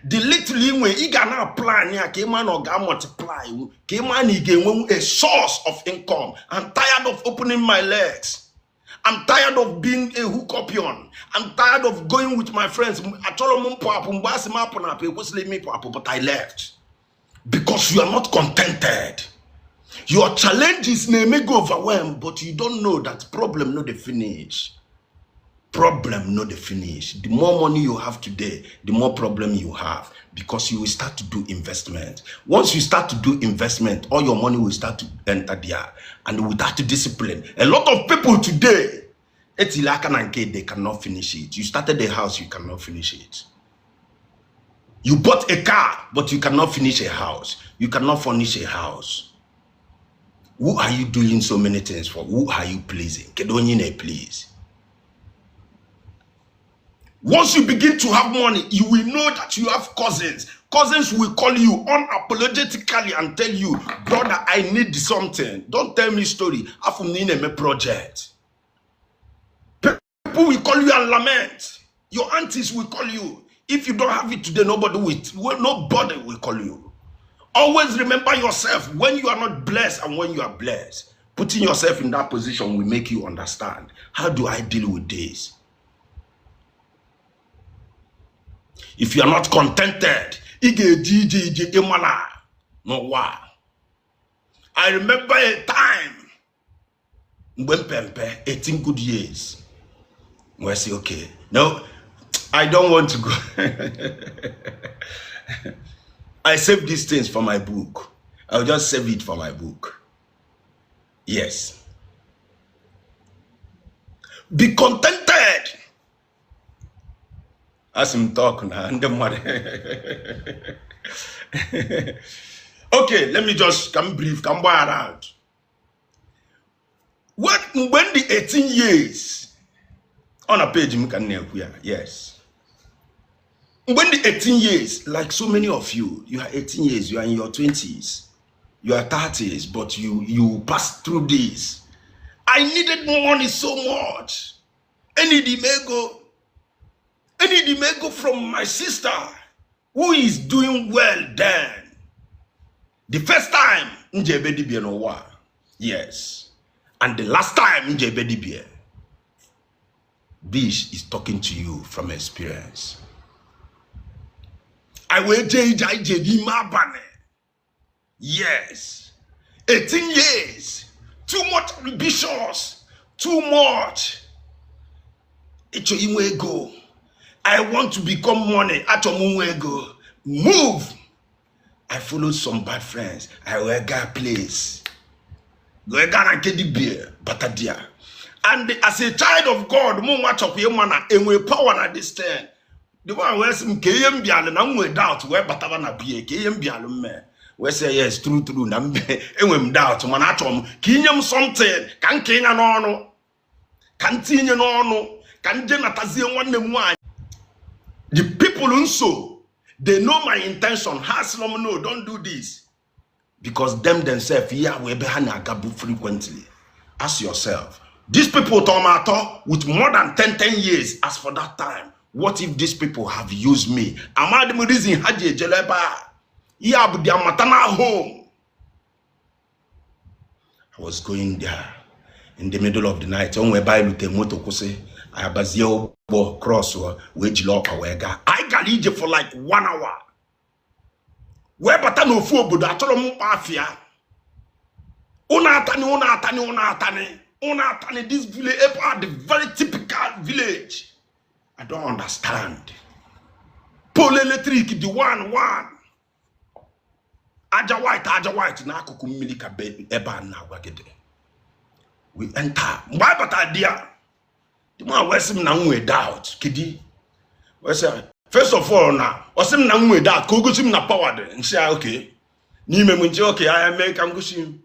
The little ị nwe, ị ga na plan ya ka ị ma na ọ ga-multiply, ka ị ma na ị ga-enwenwu a source of income. I'm tired of opening my legs. I'm tired of being a hookupion. I'm tired of going with my friends. Achọrọ m mpụ apụ mgbe asị m apụ na apụ ekwesịrị m ịpụ apụ, but I left. Because you are not contented. Your challenges na-eme gị overwhelmed, but you don't know that problem no dey finish. Problem no dey finish. The more money you have today, the more problem you have, because you will start to do investment. Once you start to do investment, all your money will start to enter there. And without discipline, a lot of people today, etili aka na nke, they cannot finish it. You started a house, you cannot finish it. You bought a car, but you cannot finish a house. You cannot furnish a house. Who are you doing so many things for? Who are you pleasing? Kedu onye ị na-please? Once you begin to have money, you will know that you have cousins. Cousins will call you unapologetically and tell you, "Brother, I need something. Don't tell me story. Afọ m na ị na-eme project." People will call you and lament. Your aunties will call you. If you don't have it today, nobody will call you. Always remember yourself when you are not blessed and when you are blessed. Putting yourself in that position will make you understand. How do I deal with this? If you are not contented, ị ga-eje ije ije ịmala n'ụwa. I remember a time mgbe m pempe 18 good years. Wee sị, okay, no, I don't want to go. I save these things for my book. I'll just save it for my book. Yes. Be contented. Asị m talk na ndị mmadụ. Okay, let me just come brief, come gbaa around. When mgbe m dị 18 years, ọ na page m ka m na-ekwu ya, yes. Mgbe m dị 18 years, like so many of you, you are 18 years, you are in your 20s, you are 30s, but you pass through this. I needed money so much. I need ego. I need ego from my sister who is doing well then. The first time m ji ebe dibia n'ụwa, yes. And the last time m ji ebe dibia. This is talking to you from experience. I wee jee ije ije n'ime abalị. Yes. 18 years. Too much ambitious. Too much. Ịchọ inwe ego. I want to become money. Achọ m nwe ego. Move. I followed some bad friends. I wee gaa place. Wee gaa na nke dibia bata dia. And as a child of God, mụ nwa chọkwa ịma na enwe power na this thing. The one wee sị m ka ihe m bịalụ na m nwee doubt wee bataba na bie ka ihe m bịalụ m mee. Wee sị yes, true true na mbe enwe m doubt mana achọrọ m ka inye m something ka m ka ịnya n'ọnụ ka m tinye n'ọnụ ka m jee natazie nwanne m nwaanyị. The people nso, they know my intention. Ha sị m no, don't do this. Because them themselves, ihe a bụ ebe ha na-agabu frequently. Ask yourself, these people tọrọ m atọ with more than 10 years. As for that time, what if these people have used me? Amadị m reason ha ji ejele ebe a. Ihe a bụ their maternal home. I was going there in the middle of the night. O nwee ebe anyị rute moto kwụsị. Anyị abazie ụgbọ cross wee jiri ọkpa wee gaa. Anyị gara ije for like 1 hour. Wee bata n'ofu obodo achọrọ m mkpa afịa. Ụnụ atani, ụnụ atani, ụnụ atani, ụnụ atani. This village, ebe a the very typical village. I don't understand. Pole electric the one one. Aja white n'akụkụ mmiri ka ebe a na-agwa gị dị. We enter. Mgbe anyị batara di ya, the man wee sị m na m nwee doubt. Kedi? Wee sị, first of all na ọ sị m na m nwee doubt ka o gosi m na power dị. Nsị ya okay. N'ime m nche okay anya mee ka m gosi m.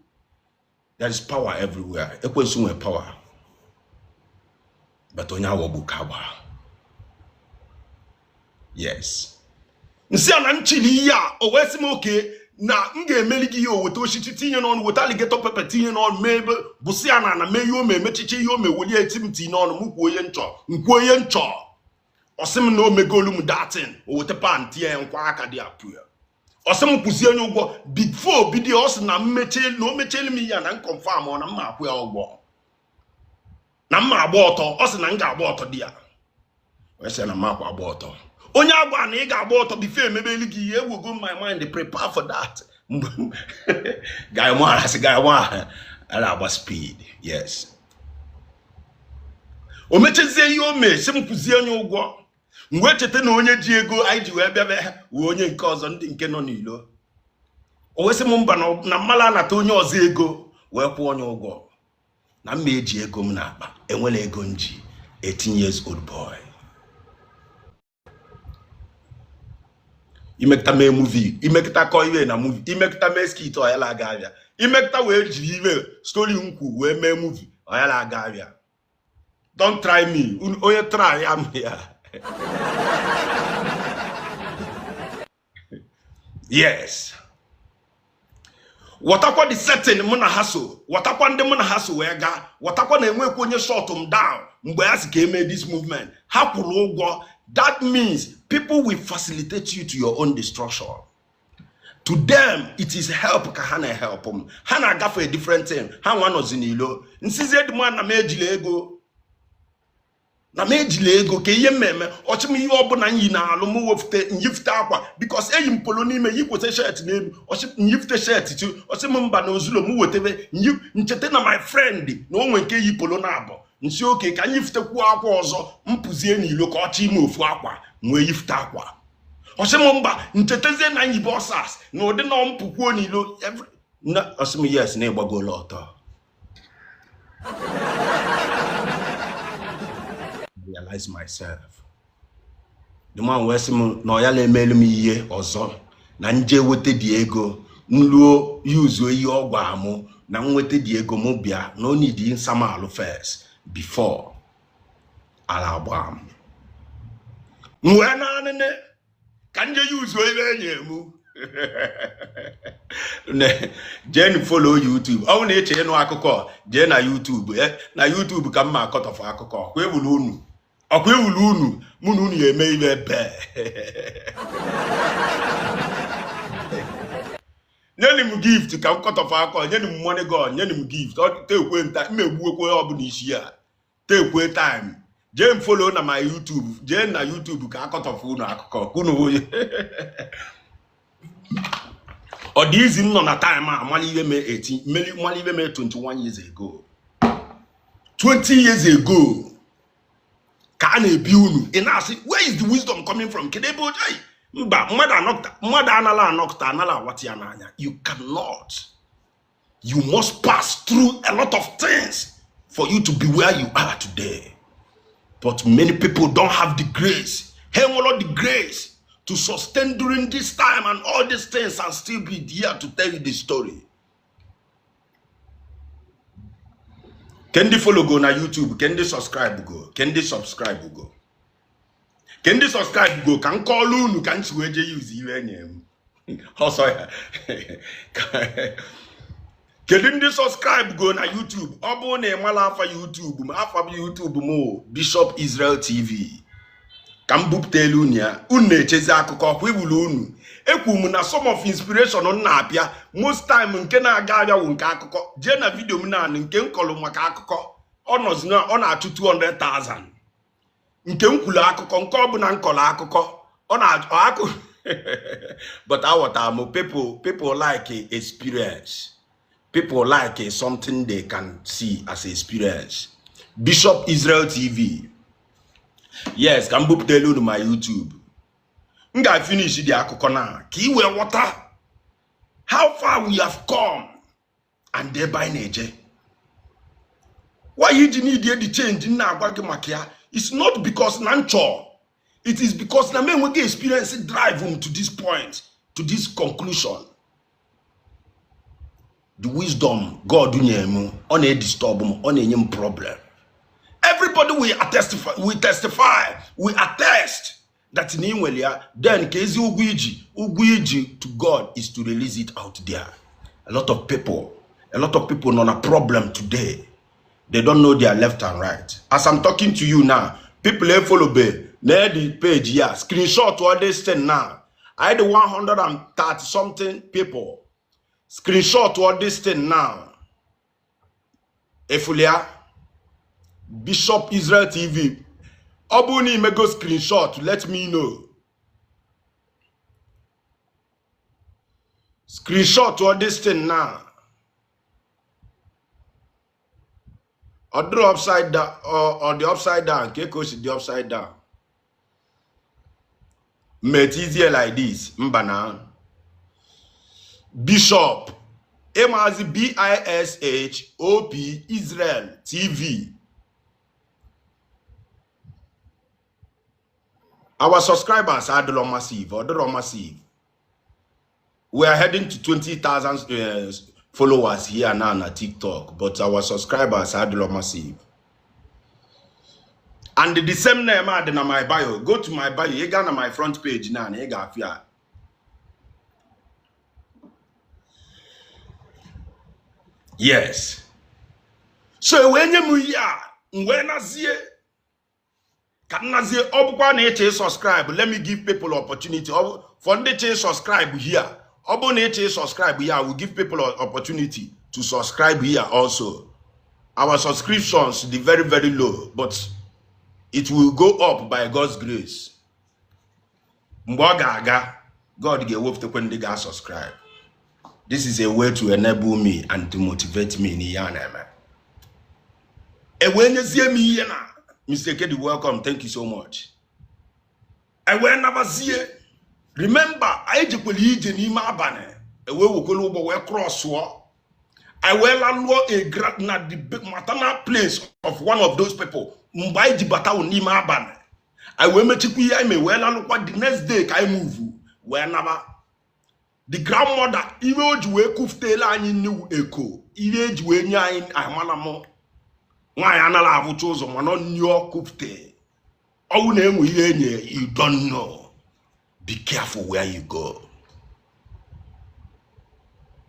There is power everywhere. Ekwensu nwee power. But onye awọgbu ka gbaa. Yes. Nsị a na nchili ihe a o wee sị m oke na m ga-emeli gị ihe o weta osisi tinye n'ọnụ weta alligator pepper tinye n'ọnụ mee ebe bụsị ya na ana mee ihe o mee emechiche ihe o mee welie eti m tinye n'ọnụ m kwuo ihe nchọ m kwuo ihe nchọ. Ọ sị m na o megolu m datin, o weta pan tie ya nkwa aka dị apụ ya. Ọ sị m kwụzie onye ụgwọ before bido. Ọ sị na mmeche na o mechielu m ya na m confirm ọ na mma akwụ ya ụgwọ na mma agba ọtọ. Ọ sị na m ga-agba ọtọ di ya, wee sị na mma akwa agba ọtọ. Onye agwa na ị ga-agba ọtọ before emebeli gị ihe, ewego my mind prepare for that. Guy mụ asị, guy mụ a na-agba speed. Yes, o mechezie ihe o mee, sị m kwụzie onye ụgwọ. Mgbe cheta na onye ji ego anyị ji wee bịabe wee onye nke ọzọ, ndị nke nọ n'ilo. O wee sị m mba, na mmala anata onye ọzọ ego wee kwụọ onye ụgwọ, na mma eji ego m n'akpa. Enwere ego m ji, 18 years old boy. Imekịta mee movie, imekịta kọọ iwe na movie, imekịta mee skit, ọyala aga abịa. Imekịta wee jiri iwe story nkwu wee mee movie, ọyala aga abịa. Don't try me. Onye try ya m ya. Yes, ghọtakwa the setting mụ na ha so, ghọtakwa ndị mụ na ha so wee gaa, ghọtakwa na enwekwa onye shut m down mgbe ha si ka emee this movement. Ha kwụrụ ụgwọ. That means people will facilitate you to your own destruction. To them it is help ka ha na-help m. Ha na-agafe a different thing, ha nwa nọzi n'ilo. Nsizie dị m na m ejila ego, na m ejila ego ka ihe mmemme ọchị m. Ihe ọbụla m yi na-alụ m wefute nyifute akwa, because eyi m polo n'ime, yikwete shirt n'elu. Ọchị nyifute shirt tu, ọchị m mba, na ozulo m wetebe ncheta na my friend na onwe nke yi polo na abụ nsi oke ka nyifutekwuo akwa ọzọ, mpụzie n'ilo ka ọchị ime ofu akwa nwee yifute akwa. Ọsị m mba, nchetazie na nyibe ọsas na ụdị na mpụkwuo n'ilo. Ọsị m yes, na ịgbagola ọtọ. Realize myself, the man wee sị m na ọ ya na-emelu m ihe ọzọ na nje weta dị ego nluo yuzuo ihe ọ gwa mụ na nweta dị ego mụ bịa na o need nsamalụ first before ala agba m. M wee naanị ka nje yuzuo ihe enye mụ. Jee follow YouTube. Ọ bụrụ na eche ịnụ akụkọ, jee na YouTube. Na YouTube ka m ma akọtọfụ akụkọ. Ọkwa ewulu unu, ọkwa ewulu unu, mụ na unu ya eme ihe ebe. Nyeni m gift ka m kọtọfụ akọ. Nyeni m money gun, nyeni m gift. Ọ tekwe nta mmegbuokwe ọbụla isi ya tekwe time. Jee m follow na my YouTube, jee na YouTube ka akọtọfụ unu akụkọ ka unu hụ. Ọ dị izi m nọ na time a mara ihe mee 18, mara ihe mee 21 years ago, 20 years ago ka a na-ebi unu. Ị na-asị, where is the wisdom coming from? Kedu ebe o jei? Mba, mmadụ anọkta, mmadụ anala anọkta, anala awata ya n'anya. You cannot. You must pass through a lot of things for you to be where you are today, but many people don't have the grace. Ha enwero the grace to sustain during this time and all these things and still be here to tell you the story. Ke ndị follow go na YouTube, ke ndị subscribe go, ke ndị subscribe go, ke ndị subscribe go, ka m kọọlụ unu ka m si wee jee use iwe enye m ọsọ ya. Kedu ndị subscribe go na YouTube? Ọ bụrụ na ị mara afa YouTube m, afa m YouTube m o, Bishop Israel TV. Ka m bupụtelu unu ya. Unu na-echezi akụkọ ọkwa iwulu unu. Ekwu m na some of inspiration m na-abịa most time nke na-aga abịa wụ nke akụkọ. Jee na video m naanị nke m kọrọ maka akụkọ, ọ nọzi na ọ na-achụ 200,000. Nke m kwuru akụkọ, nke ọbụla m kọrọ akụkọ, ọ na-akụ. But aghọtara m, people like experience, people like something they can see as experience. Bishop Israel TV, yes, ka m bupụtelu unu ma YouTube. M ga-finish dị akụkọ na ka ị wee ghọta how far we have come and ebe anyị na-eje. Why iji need the change m na-agwa gị maka ya? It's not because na nchọ, it is because na m enweghị experience drive m to this point, to this conclusion. The wisdom God nyere m, ọ na-edisturb m, ọ na-enye m problem. Everybody will testify, we testify, we attest that na ị nwere ya. Then ka ezi ụgwọ iji, ụgwọ iji to God is to release it out there. A lot of people, a lot of people nọ na problem today. They don't know their left and right. As I'm talking to you now, people e follow be Na the page ya, screenshot all this thing now. I had 130 something people. Screenshot all this thing now. Efulia Bishop Israel TV. Ọ bụrụ na imego screenshot, let me know. Screenshot all this thing now. Or draw upside down, or the upside down. Keko the upside down. Met easier like this. Mbana. Bishop. Emazi BISHOP Israel TV. Our subscribers are dollar massive or dollar massive. We are heading to 20,000 followers here now on TikTok, but our subscribers are dollar massive. And the same name I in my bio. Go to my bio. You go on my front page now. You got fear. Yes. So when you when I see subscribe, let me give people opportunity. For the subscribe here. Subscribe here, we give people opportunity to subscribe here also. Our subscriptions the very, very low, but it will go up by God's grace. God ga subscribe. This is a way to enable me and to motivate me in Yanama. Mr. Kedi, welcome. Thank you so much. Remember, I cross. I will a na the maternal place of one of those people. I will make the next day I move. Whenever the grandmother, even we kuftela anyị new echo, even we nye anyị amana why anala avucho mana new kufte. Owu na enwe ihe enye, you don't know. Be careful where you go.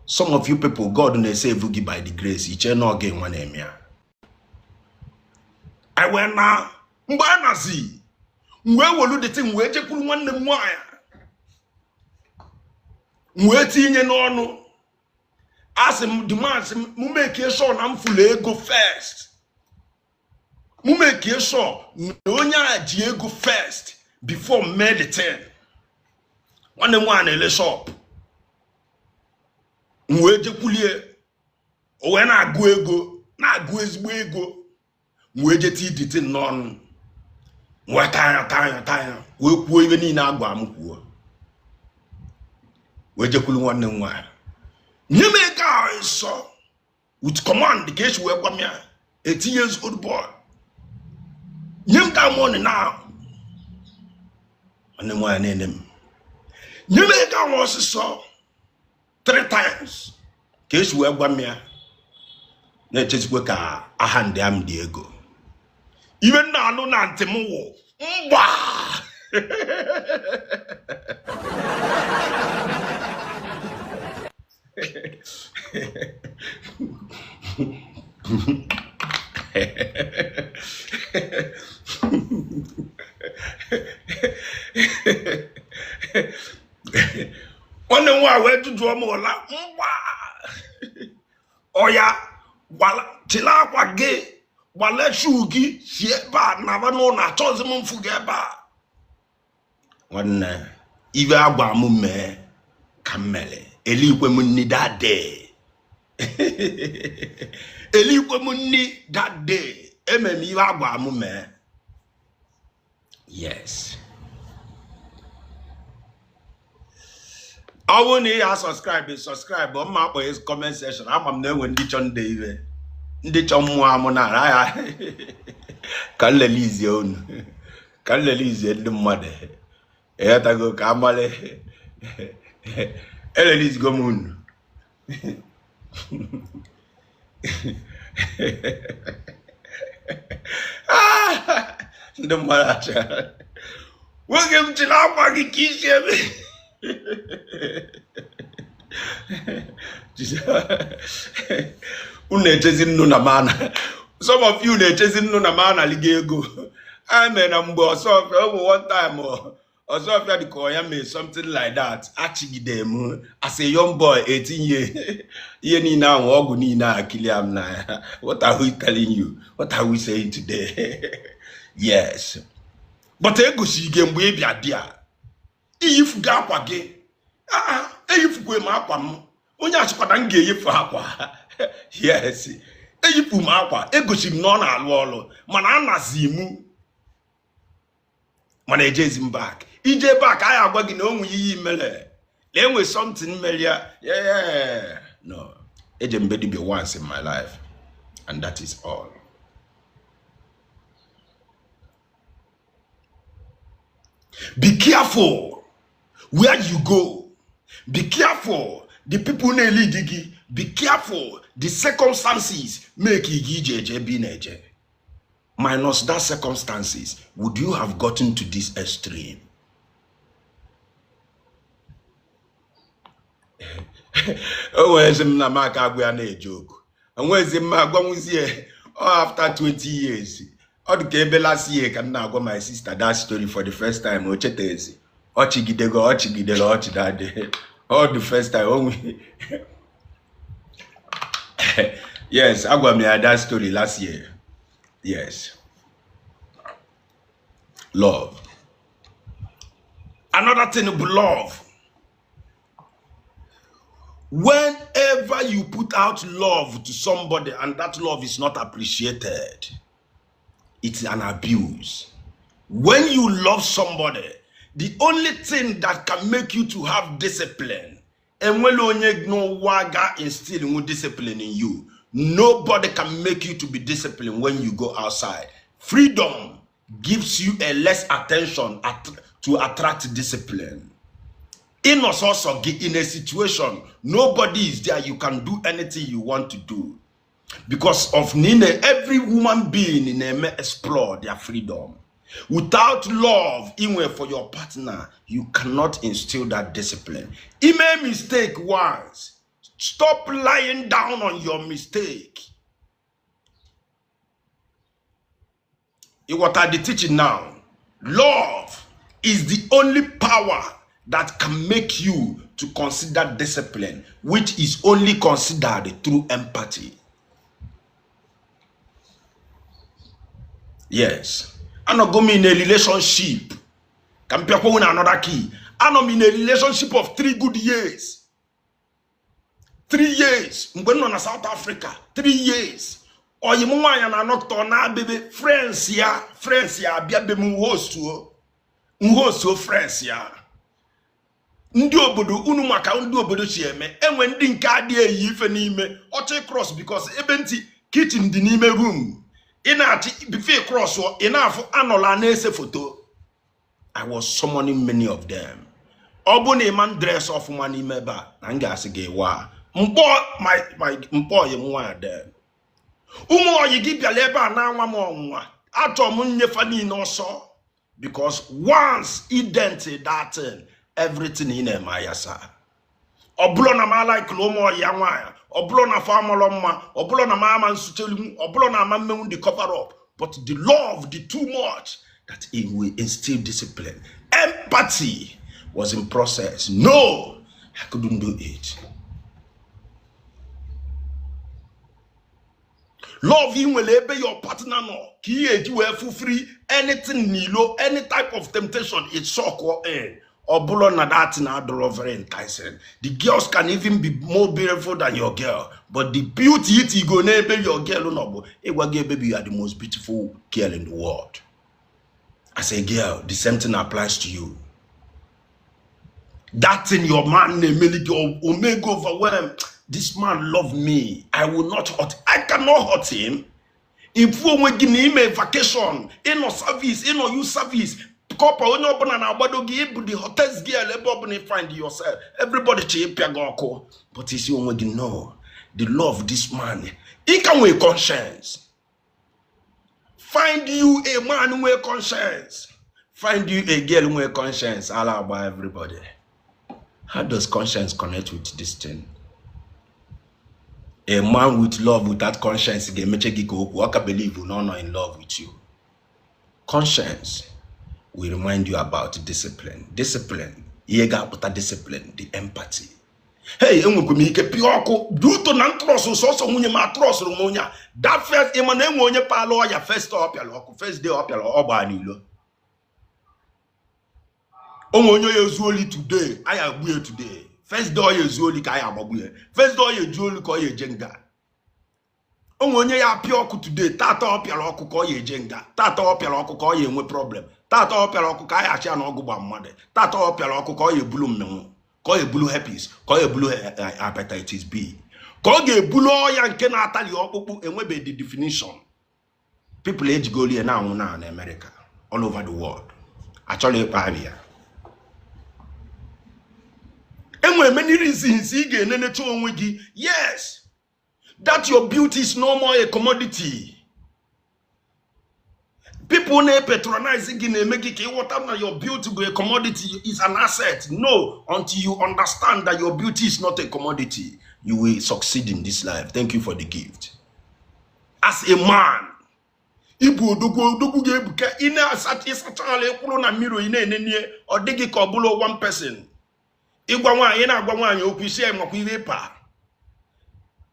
Some of you people, God na save you by the grace. Iche no ga enwe na eme. I went na mgbe anazi mgbe wolu the thing wee jekwuru nwanne m nwaanyị wee tinye n'ọnụ asị m the man sị m make sure na m fụlụ ego first. M make sure na onye a ji ego first before m the thing. Nwanne m nwaanyị na-ele shop. M wee jekwulie o wee na-agụ ego na-agụ ezigbo ego. M wee jete idite n'ọnụ wee taa ya wee kwuo ibe niile agwa m kwuo wee jekwulu nwanne m nwaanyị nye m ego ahụ nsọ with command ka esi wee gwa m ya 18 years old boy nye m that money now. Nwanne m nwaanyị na-ene m nye m ego ahụ ọsịsọ 3 times ka esi wee gwa m ya na-echezikwe ka aha ndị am dị ego iwe nna anụ na ntị m wụ mgba. Nwanne m nwaanyị wee jụjụọ m ụla mgba ọya chịla akwa gị gbale shuu gị si ebe a naba n'ụlọ achọghịzi m mfu gị ebe a. Nwanne ibe agwa m mee ka m mere elikwe m nni that day. Elikwe m nni that day. Eme m ibe agwa m mee. Yes. Ọ bụrụ na ị ya subscribe ọ mma akpọ comment section. Ama m na enwe ndị chọ ndị ibe ndị chọ mmụọ amụ na ara ka m lelizie unu ka m lelizie ndị mmadụ ịghọtago ka amalị elelizigo m unu. Ndị mmadụ achọ nwoke m chịrị akwa gị ka isi eme. Unu na-echezi nnu na mana. Some of you na-echezi nnu na mana liga ego. I mean, mgbe Ọsọfịa ọ bụ one time Ọsọfịa dị ka ọ ya mee something like that, achịgide m as a young boy 18 years, ihe niile ahụ, ọgwụ niile a kilia m na ya. What are we telling you? What are we saying today? Yes, but egosi gị mgbe ị bịa dị a iyifugo akwa gị. Ah, eyifukwe m akwa m, onye achịkwada m ga-eyifu akwa. Yes, eyipụ m akwa, egosi m na ọ na-alụ ọlụ, mana anazi m, mana ejezi m back. Ije back, anyị agwa gị na o nwe ihe mere na enwe something mere ya. Yeah, no, eje mbe dibia once in my life and that is all. Be careful where you go. Be careful the people na-lead gị. Be careful the circumstances make gị ije eje ebe ị na-eje. Minus that circumstances, would you have gotten to this extreme? O nwere ezi m na m aka agwa ya na-eje okwu, onwezi m agwanwuzie ọ after 20 years. Ọ dị ka ebe last year ka m na-agwa my sister that story for the first time. O chetezi, ọ chigidego, ọ chigidere ọchị that day, all the first time o nwe. Yes, agwa m ya that story last year. Yes, love. Another thing bụ love. Whenever you put out love to somebody and that love is not appreciated, it's an abuse. When you love somebody, the only thing that can make you to have discipline, enwere onye n'ụwa ga instill nwu discipline in you. Nobody can make you to be disciplined when you go outside. Freedom gives you a less attention to attract discipline. Ịnọ sọsọ gị in a situation, nobody is there, you can do anything you want to do because of nine. Every human being na-eme explore their freedom. Without love inwe for your partner, you cannot instill that discipline. Ime mistake once, stop lying down on your mistake. What are the teaching now? Love is the only power that can make you to consider discipline, which is only considered through empathy. Yes, anọgo m in a relationship. Ka m pịakwa na another key. Anọ m in a relationship of 3 good years, 3 years, mgbe m nọ na South Africa, 3 years. Oyi m nwaanyị na-anọkọta, ọ na-abịbe friends ya, friends ya abịa be m, hostuo, nhostuo friends ya. Ndị obodo unu, maka ndị obodo si eme, enwe ndị nke adịghị eyi ife n'ime ọchị cross, because ebe ntị kitchen dị n'ime room, ị na-achị before cross, ị na-afụ anọla na-ese foto. I was summoning many of them. Ọ bụ na ịma dress ọfụma n'ime ebe a na m ga-asị gị wa mkpọ my mkpọ oyi m nwa dem. Ụmụ oyi gị bịara ebe a na-anwa m ọnwụnwa, achọ m nnyefe niile ọsọ, because once ident that thing, everything ị na-eme ayasa. Ọ bụrụ na m alaikụrụ ụmụ ọyị ya nwaanyị, ọ bụrụ na afọ amalọ mma, ọ bụrụ na m ama nsuchelu, ọ bụrụ na ama mmenwu the cover up, but the love, the too much that it will instill discipline. Empathy was in process. No, I couldn't do it. Love ị nwere ebe your partner nọ ka ị ga-eji wee fụ free anything n'ilo, any type of temptation, it suck in. Ọ bụrụ na that thing adọrọ very enticing, the girls can even be more beautiful than your girl, but the beauty it go n'ebe your girl nọ bụ ịgwa gị, "Baby, you are the most beautiful girl in the world." As a girl, the same thing applies to you. That thing your man na-emeli gị, o may go overwhelm. This man love me, I will not hurt, I cannot hurt him. Ifu onwe gị na ime vacation, ịnọ service, ịnọ youth service, corper, onye ọbụla na-agbado gị, ịbụ the hottest girl ebe ọbụla you find yourself, everybody chi ịpịa gị ọkụ, but isi onwe gị, no, the love this man, ị ka nwee conscience. Find you a man nwee conscience, find you a girl nwee conscience. Ala agba everybody. How does conscience connect with this thing? A man with love without conscience ga-emeche gị ka okwu ọ ka believe na ọ nọ in love with you. Conscience will remind you about discipline. Discipline, ihe ga-apụta discipline, the empathy. Hey, enwekwa m ike pịa ọkụ due to na m trust sọsọ nwunye m, atrustụrụ m onye a. That first, ịma na enwe onye palụ ọya first ọ pịara ọkụ, first day ọ pịara, ọ gbaa n'ilo. Onwe onye ya ezu oli today, anyị agbu ya today. First day ọ ya ezu oli ka anyị agbagbu ya. First day ọ ya eju oli ka ọ ya eje nga. Onwe onye ya apịa ọkụ today, tata ọ pịara ọkụ ka ọ ya eje nga. Tata ọ pịara ọkụ ka ọ ya enwe problem. Tata ọ pịara ọkụ ka anyị achị ya na ọgụ gba mmadụ. Tata ọ pịara ọkụ ka ọ ya ebulu mmenwụ, ka ọ ya ebulu herpes, ka ọ ya ebulu hepatitis B, ka ọ ga-ebulu ọya nke na-atali ọkpụkpụ. Enwebeghị the definition. People ejigolu ya na-anwụ na America, all over the world. Achọrọ ịkpa abịa. Enwere many reasons ị ga-enenecha onwe gị. Yes, that your beauty is no more a commodity. People na-patronize gị na-eme gị ka ịghọta na your beauty bụ a commodity, is an asset. No, until you understand that your beauty is not a commodity, you will succeed in this life. Thank you for the gift. As a man, ibu odogwu, odogwu ga-ebuka. Ị na-asacha, ịsachala, ịkwụrụ na mmiri, ị na-enenie, ọ dịghị ka ọ bụla one person. Ịgwa nwaanyị, ị na-agwa nwaanyị okwu isi ya makwa ihe ịpa.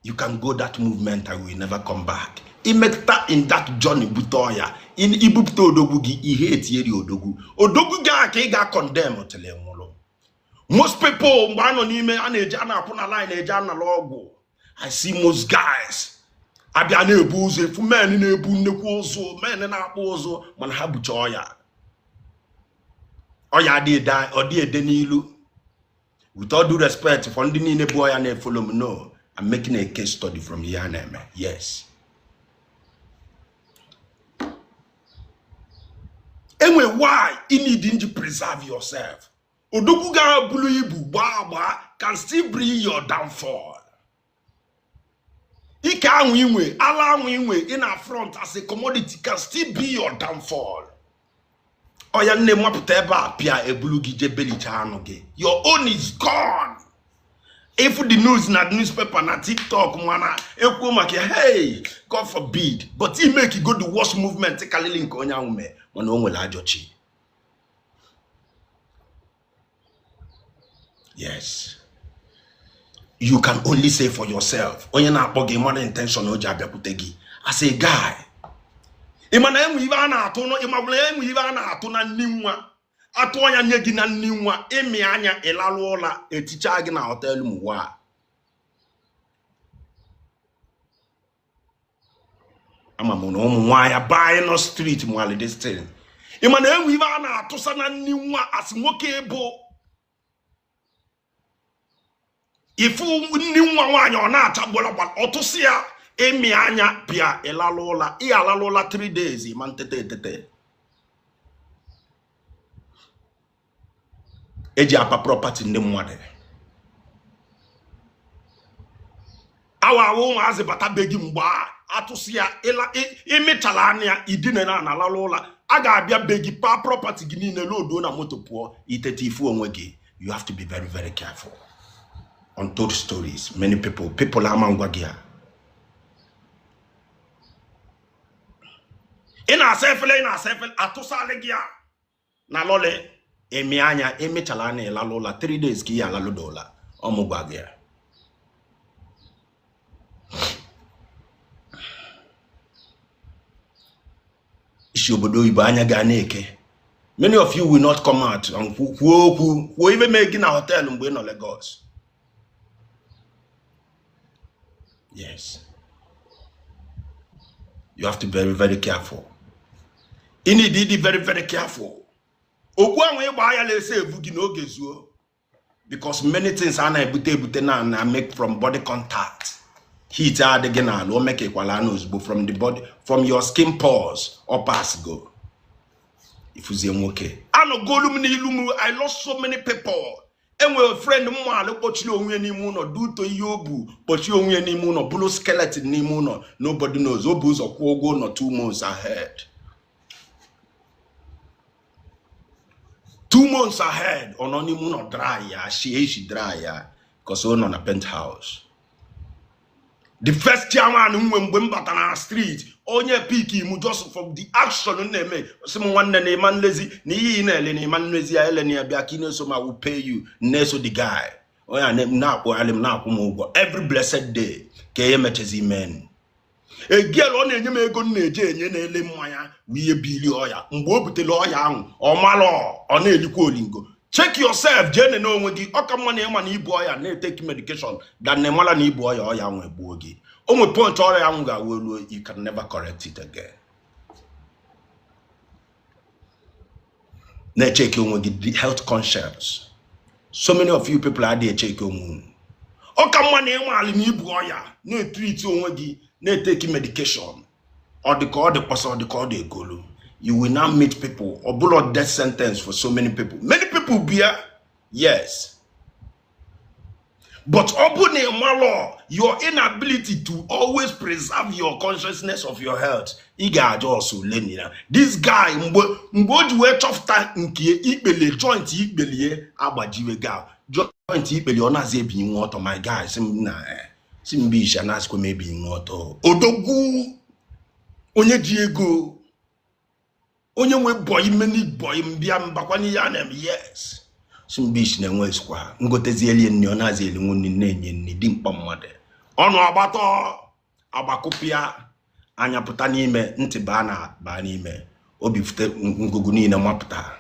You can go that movement and will never come back. Imetụta in that journey, bute ọya, ibupụta odogwu gị, ihe etinyere odogwu, odogwu gị a ka ị ga-condemn till ị nwụrụ. Most people, mgbe a nọ n'ime a na-eje, a na-akwụ na line eje anala ọgwụ, I see most guys abịa na-ebu ụzọ efu, men na-ebu nnukwu ụzụ, men na-akpụ ụzụ, mana ha bucha ọya. Ọya adị ọ dị ede n'ilu. With all due respect for ndị niile bụ ọya na-efollow m, no, I'm making a case study from ihe a na-eme. Yes, enwe why you need to preserve yourself. Odogwu ga-abụrụ ibu gbaa agbaa can still bring your downfall. Ike ahụ inwe, ala ahụ inwe in our front as a commodity can still be your downfall. Ọya nne mapụta ebe a pịa ebulu gị jee belicha anụ gị. Your own is gone. If the news na newspaper na TikTok mana ekwuo maka ya, hey, God forbid, but he make go the worst movement karịrị nke onye ahụ mee, mana o nwere ajọ chi. Yes, you can only say for yourself. Onye na-akpọ gị mara intention o ji abịakwute gị. As a guy, ị ma na enwe ibe a na-atụ, ị ma na enwe ibe a na-atụ na nni nwa, atụọ ya nye gị na nni nwa, ịmị anya ịlalụ ụla, eticha gị na hotel mụwa. Ama m na ụmụ nwaanyị banyị nọ street nwale this thing. Ị ma na enwe ibe a na-atụsa na nni nwa asị nwoke bụ ifu nni nwa nwaanyị, ọ na-acha gbọrọgbọrọ, ọtụsị ya, ịmị anya pịa, ịlalụ ụla, ị alalụ ụla 3 days ma ntete etete. Eji apa property ndị mmadụ awa awa ụmụazị bata be gị mgbe a atụsị ya, ịmịchala anya idina na alalụ ụla, a ga-abịa be gị pa property gị niile, loduo na moto pụọ, itete ifu onwe gị. You have to be very very careful. Untold stories, many people ama ngwa gị a. Ị na-asa efere, ị na-asa efere, atụsalị gị a na lọlị, emi anya, emechala anya, ịlalụ ụla 3 days ka ị alalụda ụla. Ọmụgwa gị a. Isi obodo oyibo anya ga na-eke. Many of you will not come out and kwuo okwu, kwuo ibe mee gị na hotel mgbe ị nọ Lagos. Yes, you have to be very very careful. You need to be very very careful. Okwu ahụ ịgba ya na-ese evu gị n'oge zuo, because many things a na-ebute ebute na make from body contact. Heat adịghị n'ala, o mekekwala anụ ozugbo from the body, from your skin pores or pass go. Ifuzie nwoke anọgolu m n'ilu m. I lost so many people. Enwere friend m maala kpọchiri onwe ya n'ime ụlọ duto ihe o bu, kpọchie onwe ya n'ime ụlọ, bụrụ skeleton n'ime ụlọ. Nobody knows. O bu ụzọ kwụọ ụgwọ ụlọ 2 months ahead, 2 months ahead. Ọ nọ n'ime ụlọ dry ya, shie isi dry ya, because ọ nọ na penthouse. The first chairman nwe mgbe m batara na street, Onye pick m just from the action m na-eme, sị m nwanne na ịma nlezi na ihe ị na-ele na ịma nlezi ya ele na ya bịa ka ị na-eso m, I will pay you. Na-eso the guy, onye a na-akwụgharị m, na-akwụ m ụgwọ every blessed day. Ka ihe mechezi men egiel, ọ na-enye m ego m na-eje enye na-ele mmanya bụ ihe bili ọya. Mgbe o butere ọya ahụ, ọ malụ ọ na-elikwa olingo. Check yourself, jee nene onwe gị. Ọ ka mma na ịma na ibu ọya na-eteki medication than na ịmala na ibu ọya, ọya ahụ egbuo gị. O nwe point ọrịa ahụ ga-awụ elu, you can never correct it again. Na-echeki onwe gị, the health conscious. So many of you people adịghị echeki onwe unu. Ọ ka mma na ịma alị na ibu ọya, na-etriti onwe gị, na-eteki medication. Ọ dị ka ọ dị kpọsa, ọ dị ka ọ dị egolu. You will now meet people. Ọ bụla death sentence for so many people. Many people bịa, yes, but ọ bụ na ịmalụ your inability to always preserve your consciousness of your health, ị ga-aja ọsọ ole na this guy. Mgbe o ji wee chọpụta nke ikpele joint, ikpelie agbajiwe ga joint ikpele, ọ na-azị ebinye nwa ọtọ. My guy si m na si m bụ na-asịkwa m ebinye nwa ọtọ. Odogwu, onye ji ego, onye nwe boy, many boy mbịa mbakwa n'ihe a na-eme. Yes, Simbish na-enwe esikwa ngotezi elie nni, ọ na-azị eli nri, na-enye nni dị mkpa mmadụ. Ọnụ agbatọ agbakụpịa anya pụta n'ime ntị, baa na baa n'ime obi, fute ngụgụ niile mapụta.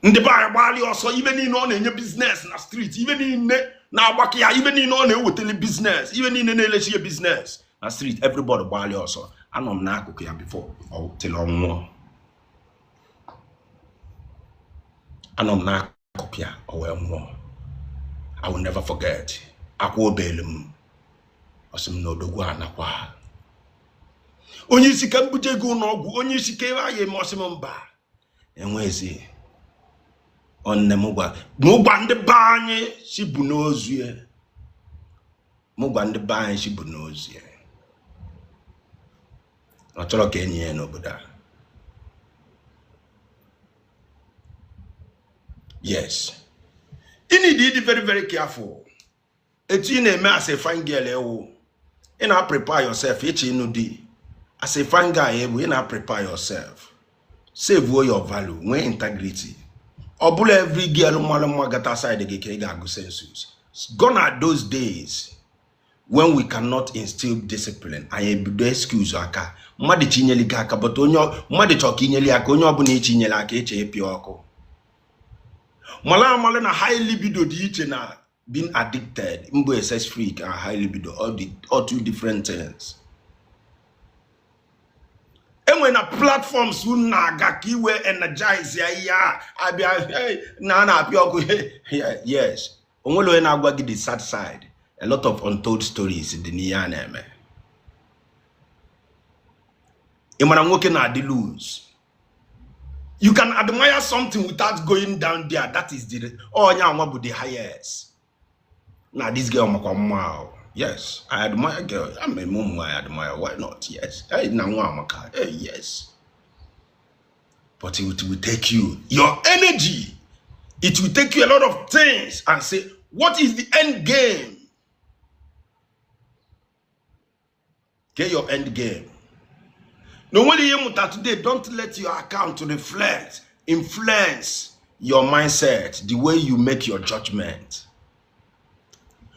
Ndị be anyị gbalị ọsọ. Ibe niile ọ na-enye business na street, ibe niile na-agbakọ ya, ibe niile ọ na-ewetali business, ibe niile na-elechi ya business na street, everybody gbalị ọsọ. Anọ m n'akụkụ ya before till ọ nwụọ. Anọ m n'akụkụ ya o wee nwụọ. I will never forget akwa obelu m. Ọ sị m na odogwu anakwa onye isi ka m buje ego ụlọ ọgwụ, onye isi ka ebe anyị eme. Ọsị m mba, enwezi nne m gwa m, gwa ndị be anyị si bụ n'ozu ya, m gwa ndị be anyị si bụ n'ozu ya. Ọ chọrọ ka enyi ya n'obodo a. Yes, you need to be very very careful etu ị na-eme as a fine girl. Ewu ị na-prepare yourself ịchọ ịnụ di, as a fine guy ewu ị na-prepare yourself, save your value, nwee integrity. Ọ bụla every girl mara mma gata side gị ka ị ga-agụ census. Gone are those days when we cannot instill discipline. Anyị ebido excuse aka mmadụ chinyere gị aka, but onye mmadụ chọrọ ka inyere ya aka, onye ọbụla ichinyere aka ịchọ ịpịa ọkụ. Mala amala na high libido dị iche na being addicted. Mbụ a sex freak and high libido, all two different things. Enwere na platforms unu na-aga ka iwe energize ya, ihe a abịa, hey, na a na-apịa ọkụ. Hey, yes, onwere onye na-agwa gị the sad side. A lot of untold stories dị n'ihe a na-eme. Ị mara nwoke na-adị loose. You can admire something without going down there. That is the onye anwa bụ the highest na this girl makwa mma o. Yes, I admire girl. I'm a mum, I admire. Why not? Yes, hey, na nwa amaka. Hey, yes, but it will take you your energy, it will take you a lot of things and say, what is the end game? Get your end game. No, when you mụta today, don't let your account reflect, influence your mindset, the way you make your judgment.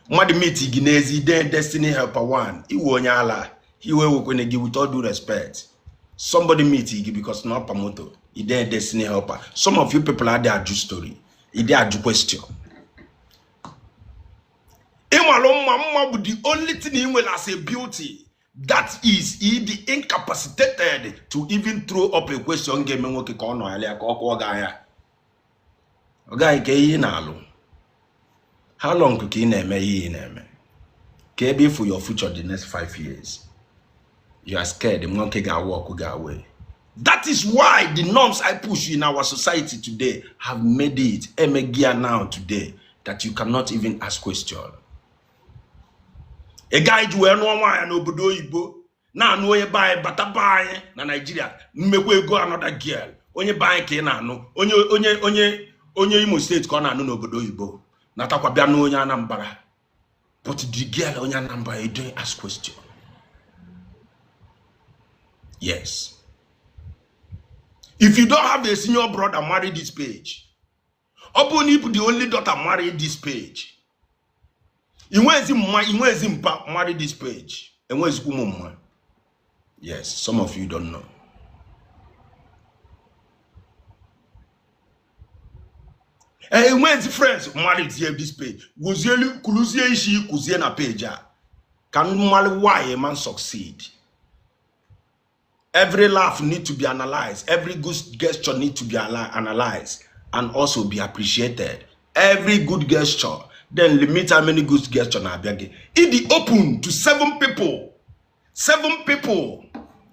Mmadụ meet gị n'ezi de destiny helper one, iwe onye ala iwe wekwene gị. With all due respect, somebody meet gị because na ọpa moto ide destiny helper. Some of you people adị ajụ story, ide ajụ question. Ịmalụ mma, mma bụ the only thing ị nwere as a beauty that is ịdị incapacitated to even throw up a question ga-eme nwoke ka ọ nọgharịa, ka ọ kụọ gị anya. Ọ gaghị ka ihe ị na-alụ. How long ka ị na-eme ihe ị na-eme, ka ebe ịfụ your future the next 5 years? You are scared nwoke ga-walk ga away. That is why the norms I push in our society today have made it emegia now today that you cannot even ask question. Ị gaghị ji wee nụọ nwaanyị n'obodo oyibo, na-anụ onye be anyị, bata be anyị na Naijiria, mmekwa ego another girl, onye be anyị ka ị na-anụ, onye Imo Steeti ka ọ na-anụ n'obodo oyibo, natakwa bịa nụ onye Anambra. But the girl onye Anambra, you don't ask question. Yes, if you don't have a senior brother, marry this page. Ọ bụrụ na ị bụ the only daughter, marry this page. I nwezi mma, i nwezi mpa, marry this page. Enwezikwu ụmụ mma. Yes, some of you don't know. Enwezi friends, marry this page. Gwuzielu kụrụzie isi kụzie na page a ka mmalụ why a man succeed. Every laugh need to be analyzed. Every good gesture need to be analyzed and also be appreciated. Every good gesture, then limit how many good gesture na-abịa gị. Ịdị open to seven people, seven people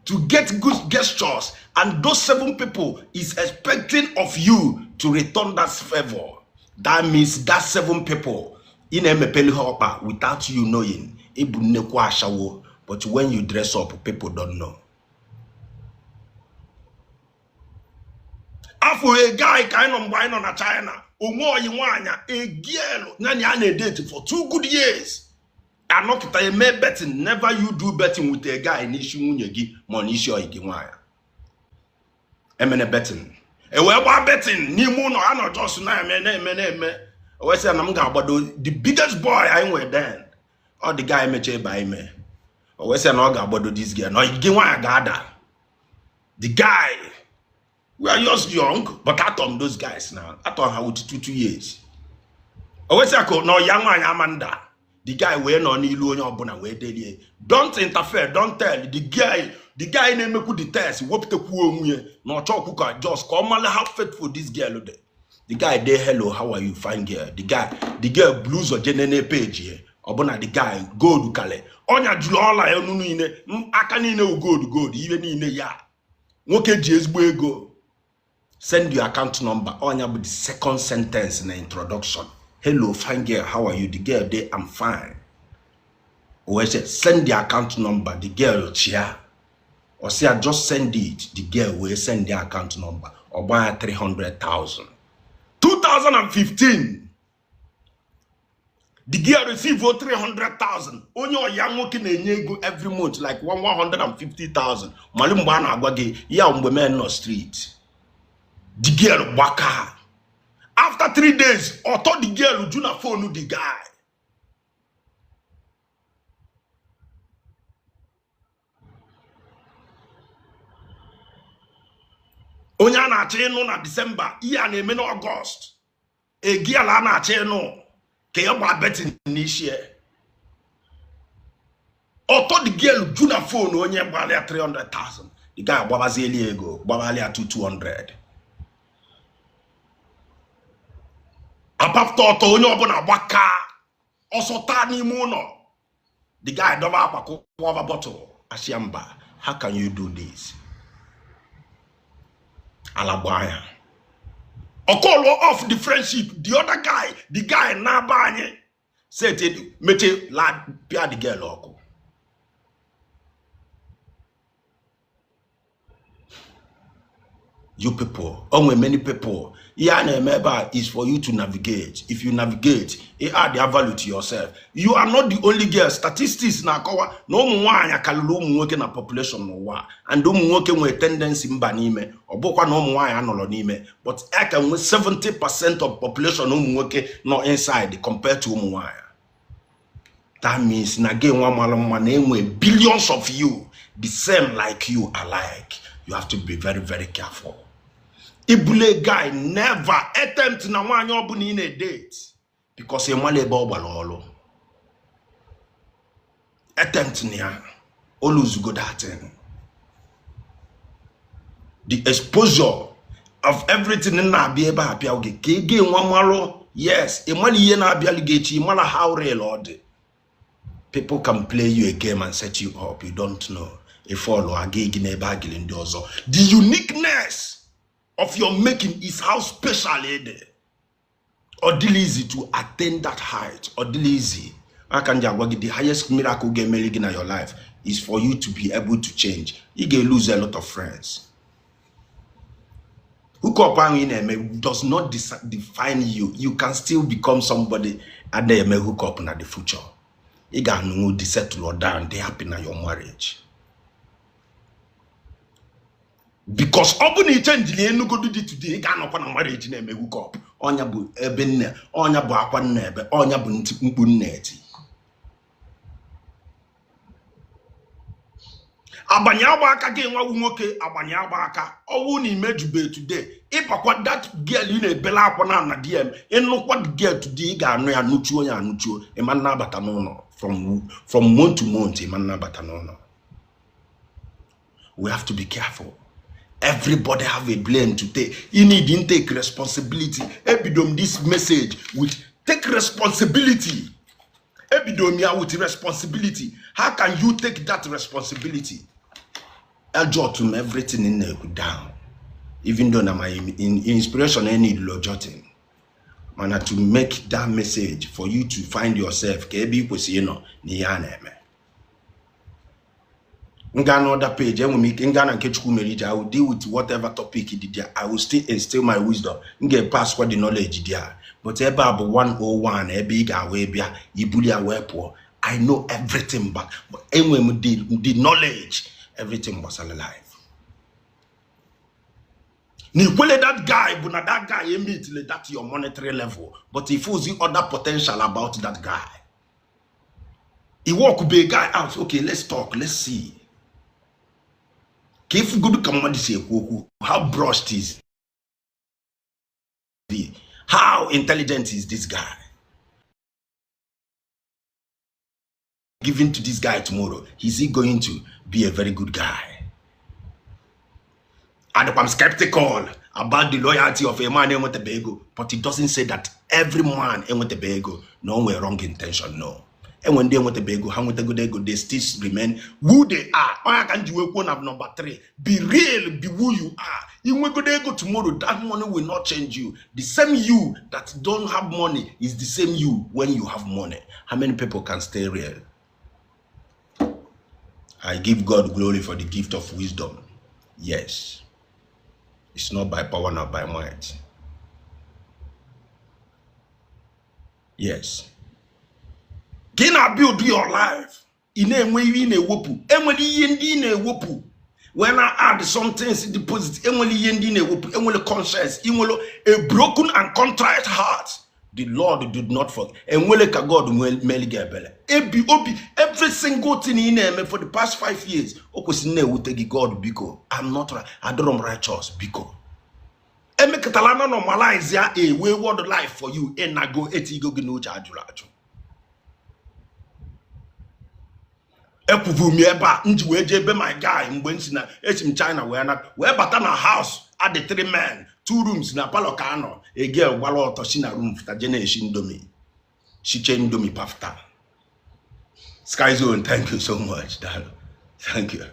to get good gestures, and those seven people is expecting of you to return that favor. That means that seven people ị na-emepeli ha ọkpa without you knowing. Ịbụ nnekwu ashawo, but when you dress up, people don't know. Afọ a guy ka anyị nọ mgbe anyị nọ na China, onwe oyi nwaanyị, a girl ya na ya na-edate for 2 good years, anọkịta eme betting. Never you do betting with a guy n'isi nwunye gị ma ọ n'isi oyi gị nwaanyị. Emene betting, e wee gbaa betting n'ime ụlọ ha nọ, just na-eme na-eme na-eme. O wee sị ya na m ga-agbado the biggest boy anyị nwere then. Ọ dị guy emecha ebe anyị mee. O wee sị ya na ọ ga-agbado this girl, na oyi gị nwaanyị ga-ada. The guy, we are just young, but atọ m those guys now, atọ ha with 2 2 years. O wee sị ya ka na ọya nwaanyị ama nda. The guy wee nọ n'ilu onye ọbụla wee delie, "Don't interfere, don't tell the guy." The guy na-emekwu the test, wepụtakwu onwe ya na ọ chọkwu ka just ka ọ mara how faithful this girl dị. The guy dey, "Hello, how are you, fine girl?" The guy, the girl bulu ụzọ je nene page ya. Ọbụna the guy gold kale ọnya jụrụ ọla ya ọnụ niile, aka niile wụ gold, gold ihe niile ya. Nwoke ji ezigbo ego. "Send your account number." Ọnya bụ the second sentence na introduction. "Hello, fine girl, how are you?" The girl dey, "I'm fine." O wee sị, "Send the account number." The girl chia ọ sị ya, "Just send it." The girl wee send the account number. Ọ gbaa ya 300,000. 2015, the girl receive 300,000. Onye ọya nwoke na-enye ego every month like 150,000. Malụ mgbe a na-agwa gị ya, mgbe men nọ street. The girl gbaka. After 3 days, ọtọ the girl ju na phone the guy. Onye a na-achọ ịnụ na Disemba, ihe a na-eme n'Ọgọst, egiala a na-achọ ịnụ ka ya gbaa betting n'isi ya. Ọtọ the girl ju na phone onye gbara ya 300,000. The guy agbabazieli ego, gbabali ya 200. Apapụta ọtọ, onye ọbụla gbaka ọsọ taa n'ime ụlọ. The guy dọba akwa, kwụọba bottle, asịa mba, "How can you do this?" Ala gbaa ya. Ọ call off the friendship. The other guy, the guy na-aba anyị set meche la pịa the girl ọkụ. You people, onwe many people, ihe a na-eme ebe a is for you to navigate. If you navigate, you add their value to yourself. You are not the only girl. Statistics na-akọwa na ụmụ nwaanyị karịrị ụmụ nwoke na population n'ụwa, and ụmụ nwoke nwere tendency mba n'ime. Ọ bụkwa na ụmụ nwaanyị anọrọ n'ime, but a ka nwee 70% of population ụmụ nwoke nọ inside compared to ụmụ nwaanyị. That means na gị nwa mara mma na enwe billions of you the same like you alike. You have to be very, very careful. Ibule guy, never attempt na nwaanyị ọbụla ị na-edate, because ị mara ebe ọ gbara ọrụ. Attempt na ya, o lose that thing. The exposure of everything na-abịa ebe a bịa oge ka ị ga-enwe marụ. Yes, ị mara ihe na-abịalụ gị echi, ị mara how real ọ dị. People can play you a game and set you up. You don't know. If follow aga gị n'ebe agịrị ndị ọzọ. The uniqueness of your making is how special it is. Ọ dịla easy to attain that height. Ọ dịla easy. Aka m ji agwa gị, the highest miracle ga-emeri gị na your life is for you to be able to change. Ị ga-lose a lot of friends. Hookup ahụ ị na-eme does not define you. You can still become somebody a na-eme hookup na the future. Ị ga-anụnwu dị, settle down, dị happy na your marriage. Because ọ bụ na i chenjili enugodu dị today, ị ga-anọkwa na marriage na-eme hookup. Ọnya bụ ebe nne, ọnya bụ akwa nna ebe, ọnya bụ ntị mkpu nna eti. Agbanye agba aka gị nwawu nwoke, agbanye agba aka. Ọwụ na imejube today, ịbakwa that girl ị na-ebela akwa na DM, ịnụkwa the girl today, ị ga-anụ ya nụchuo ya anụchuo, ịma nnabata n'ụlọ from month to month, ịma nnabata n'ụlọ. We have to be careful. Everybody have a blame to take. You need to take responsibility. Ebido m this message with take responsibility. Ebido m ya with responsibility. How can you take that responsibility? Ejot m everything in na down. Even though na my inspiration I need jotting. Mana to make that message for you to find yourself ka ebe ị kwesịrị ịnọ n'ihe a na-eme. Nga na other page, enwere m ike nga na nke Chukwu mere ije, I will deal with whatever topic dị there. I will still instill my wisdom. M ga-pass kwa the knowledge there. But ebe a bụ 101 ebe ị ga-wee bịa ibuli ya wee pụọ. I know everything but enwere m the knowledge, everything gbasara life. Na ikwele that guy bụ na that guy emitile that your monetary level, but if ozi other potential about that guy. He walk be a guy out. Okay, let's talk, let's see. Ka ifugodu ka mmadụ si ekwu okwu, how brushed is he? How intelligent is this guy? Giving to this guy tomorrow, is he going to be a very good guy? And I'm skeptical about the loyalty of a man enwetebe ego, but it doesn't say that every man enwetebe ego no nwere wrong intention. No. Enwe ndị enwetebe ego, ha nwetagodo ego, they still remain who they are. Onye ka m ji wee kwuo na number 3, be real, be who you are. Inwegodo ego tomorrow, that money will not change you. The same you that don't have money is the same you when you have money. How many people can stay real? I give God glory for the gift of wisdom. Yes. It's not by power, not by might. Yes. Gị na build your life. Ị na-enwe ihe ị na-ewepụ. Enwere ihe ndị ị na-ewepụ. When I add some things deposit, enwere ihe ndị ị na-ewepụ. Enwere conscience. Enwere a broken and contrite heart. The Lord did not forget. Enwere ka God meli gị ebere. Ebi obi every single thing ị na-eme for the past 5 years, o kwesịrị na-ewute gị. God biko, I'm not right. Adọrọ m righteous biko. Emekọtala na normalize ya a wayward life for you. Ịnago etigo gị n'uche ajụrụ ajụ. Ekwuvu m ebe a m ji wee jee ebe my guy mgbe m si na esi m China wee na wee bata na house at the 3 men 2 rooms na palọ ka anọ. A girl gbara ọtọ si na room fụta jee na-eshi indomie, shiche indomie pafta. Sky Zone, thank you so much, daalụ, thank you.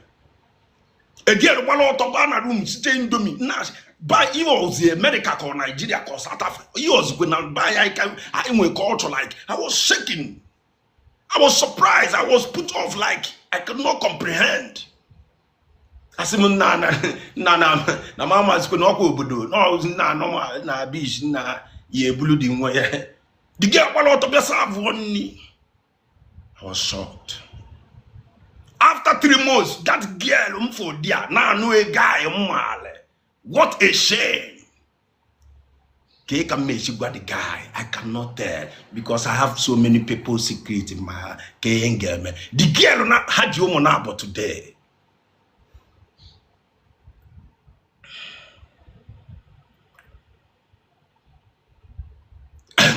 A girl gbara ọtọ baa na room siche indomie na ba ihe ozi America ka ọ Nigeria ka ọ South Africa ihe ozikwe na ba ya anyị nwere culture. Like I was shaking, I was surprised, I was put off, like I could not comprehend. Asị m nna na nna na na mama sikwe na ọkwa obodo na ọzi nna anọ na beach nna ya ebulu dị nwa ya. The girl gbara ọtọ bịa serve nni. I was shocked. After 3 months, that girl m for there na anụ a guy mmale. What a shame. Ka ị ka m mechi gwa the guy, I cannot tell because I have so many people secret in my heart. Ka ihe m ga-eme. The girl na ha ji ụmụ na-abụ today.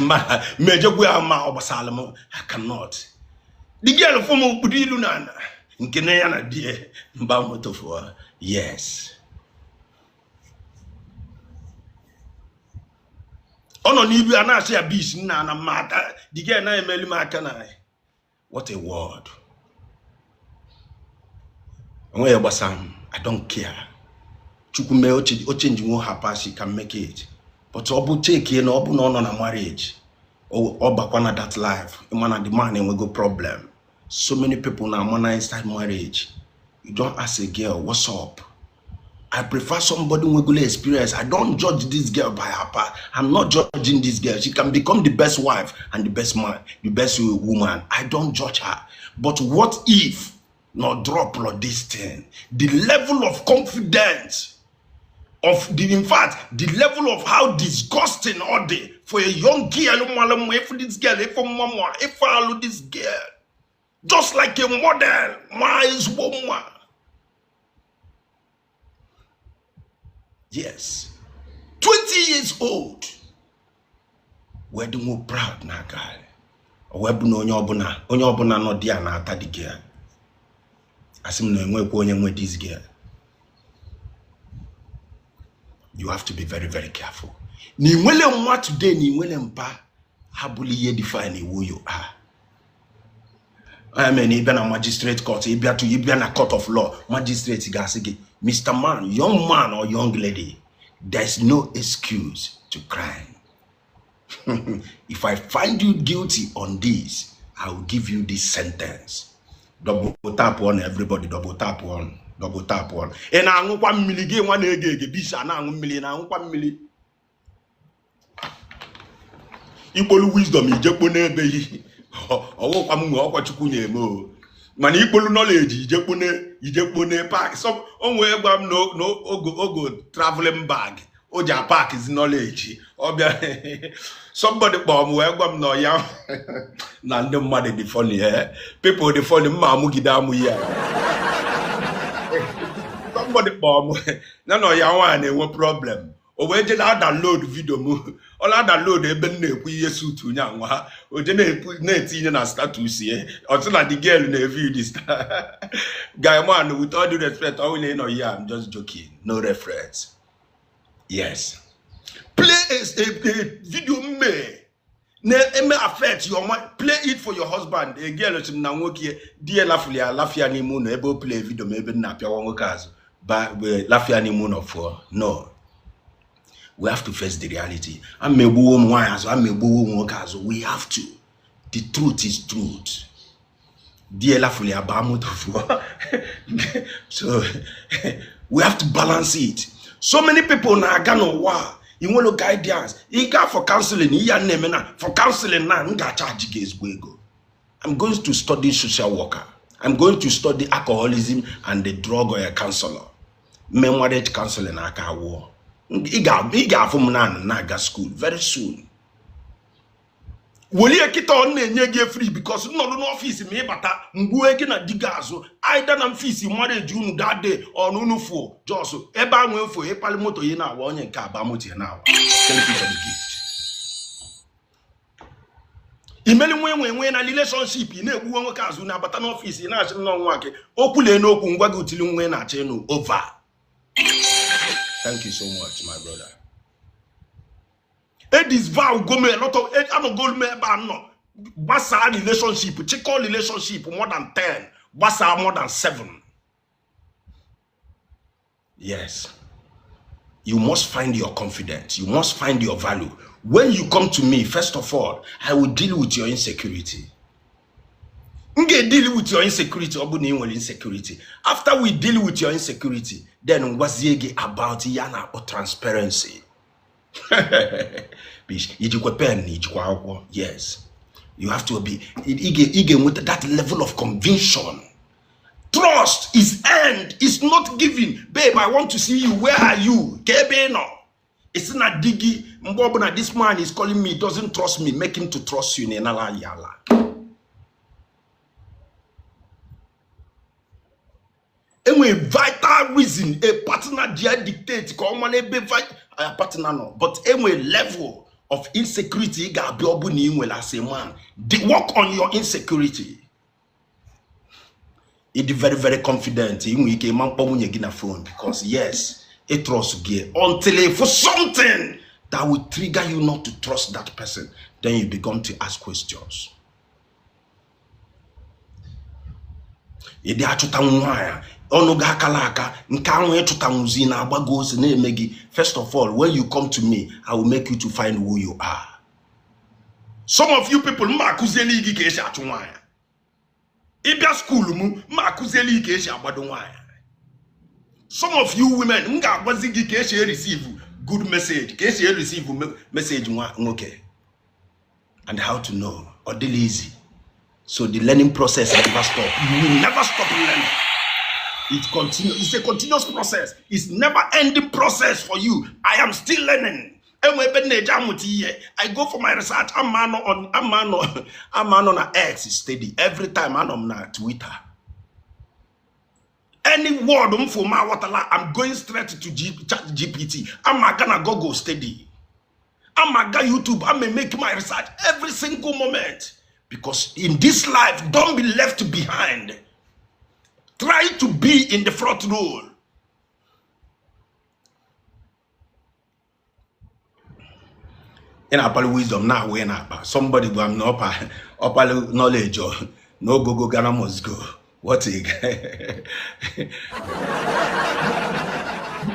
Ma mejegwu ya ma ọ gbasara m, I cannot. The girl fụ m okpuru ilu na ana nke na ya na di ya mba moto fụọ. Yes. Ọ nọ n'ilu a na-asị ya bis nna na mma aka. The girl na-emeli m aka na what a word. Onwe ya gbasara m, I don't care. Chukwu mee o change nwo ha pass, he can make it. But ọ bụ chekie na ọ bụ na ọ nọ na marriage, ọ bakwa na that life, mana the man enwego problem. So many people na ama na inside marriage. You don't ask a girl, what's up? I prefer somebody with good experience. I don't judge this girl by her part. I'm not judging this girl. She can become the best wife and the best man, the best woman. I don't judge her. But what if not drop or this thing? The level of confidence. Of the, in fact, the level of how disgusting ọ dị for a young girl mara mma. If this girl, if mma, if alụ this girl just like a model, ma ezigbo mma. Yes, 20 years old, wee dị nwo proud na aka o wee bụ na onye ọbụla nọ di ya na-ata the girl. Asị m na enwekwa onye nwe this girl. You have to be very, very careful. Na inwele nwa today, na inwele mpa ha bụla ihe define who you are. I mean, ịbịa na magistrate court, ịbịa to ịbịa na court of law, magistrate ga-asị gị, "Mr. Man, young man or young lady, there's no excuse to crime. If I find you guilty on this, I will give you this sentence." Double tap on, everybody, double tap on, double tap on. Ị na-aṅụkwa mmiri gị nwa na-ege ege bisa na-aṅụ mmiri, ị na-aṅụkwa mmiri. Ikpolu wisdom ijekpo n'ebe yi ọwụkwa m nwe ọkwa Chukwu na-eme o, mana ikpolu knowledge ijekpone park so o nwee gwa m n'ogo ogo traveling bag o ji apack zi knowledge ọ bịa. Somebody kpọọ m wee gwa m na ya na ndị mmadụ dị funny, eh? People dị funny, mma amụgide amụ ya. Somebody kpọọ m na na ya nwaanyị na-enwe problem, o wee je na download video m. Ọ na download ebe m na-ekwu ihe suit nya nwa o je na-etinye na status ya. Ọ sị na the girl na-evi the star guy. Man, with all due respect, ọ na ịnọ here, I'm just joking, no reference. Yes, play a video mme na-eme affect your mind, play it for your husband. A girl sị m na nwoke di ya lafụli ya lafịa n'ime ụlọ ebe o play video m ebe m na-apịawa nwoke azụ ba lafịa n'ime ụlọ fụọ. No, we have to face the reality. Ama egbuwo ụmụ nwaanyị azụ, ama egbuwo ụmụ nwoke azụ. We have to, the truth is truth. Di ya lafụli ya baa moto fụọ. So we have to balance it. So many people na-aga n'ụwa a, ị nwere guidance, ị gaa for counseling. Ihe a na-eme na for counseling na m ga-achaji gị ezigbo ego. I'm going to study social worker. I'm going to study alcoholism and the drug or counselor, mme marriage counseling aka awụọ. Ị ga-afụ m na na-aga school very soon. Welie kịta ọ na-enye gị free because nnọdụ n'ọfịs ma ịbata mgbuo gị na di gị azụ aida na mfisi marriage unu that day ọ na unu fuo jos ebe ahụ efu ịkpali moto ya na-awa onye nke aba moto ya na-awa. Thank you for the gift. Imeli nwe nwe nwe na relationship, ị na-egbuwe nwoke azụ na-abata n'ọfịs, ị na-achị nnọọ nwa gị okwu lee n'okwu ngwa gị utili nwe na-achọ ịnụ over. Thank you so much, my brother. Edis vow go me a lot of anọgo m ebe a nọ gbasaa relationship, chịkọ relationship more than 10, gbasaa more than 7. Yes, you must find your confidence, you must find your value. When you come to me, first of all, I will deal with your insecurity. M ga-deal with your insecurity. Ọ bụ na ị nwere insecurity, after we deal with your insecurity, then ngwazie gị about ya na-akpọ transparency. Bish, ijikwa pen na ijikwa akwụkwọ. Yes, you have to be ị ga-enweta that level of conviction. Trust is earned, is not given. "Babe, I want to see you. Where are you?" Ka ebe ị nọ isi na di gị mgbe ọbụla this man is calling me, doesn't trust me. Make him to trust you. Na ịnara ya ala enwere vital reason a partner ji dictate ka ọ mara ebe partner nọ, but enwere level of insecurity ị ga-abịa ọ bụ na ị nwere as a man. The work on your insecurity. Ị dị very, very confident, ị nwere ike ịma mkpọ nwunye gị na phone because, yes, ị trust gị until for something that will trigger you not to trust that person, then you become to ask questions. Ị dị achụta nwaanyị ọnụ gị akala aka nke ahụ ịchụtanwuzi na-agbago ose na-eme gị. First of all, when you come to me, I will make you to find who you are. Some of you people, mma akụziela gị ka esi achụ nwaanyị. Ịbịa school m, mma akụziela gị ka esi agbado nwaanyị. Some of you women, m ga-agwazi gị ka esi receive good message, ka esi receive message nwa nwoke and how to know. Ọ dịla easy. So the learning process never stop. You will never stop learning. It continues. It's a continuous process. It's never ending process for you. I am still learning. Enwe ebe m na-eje amụta ihe. I go for my research. Ama anọ on ama anọ na X steady. Every time anọ m na Twitter. Any word m fụ ma aghọtala, I'm going straight to Chat GPT. I'm aga na Google steady. I'm aga YouTube. I'm make my research every single moment. Because in this life, don't be left behind. Try to be in the front row. Ị na-akpali wisdom na ahụ ị na-akpa. Somebody gwa m na ọkpali knowledge or na ogogo Ghana must go. What a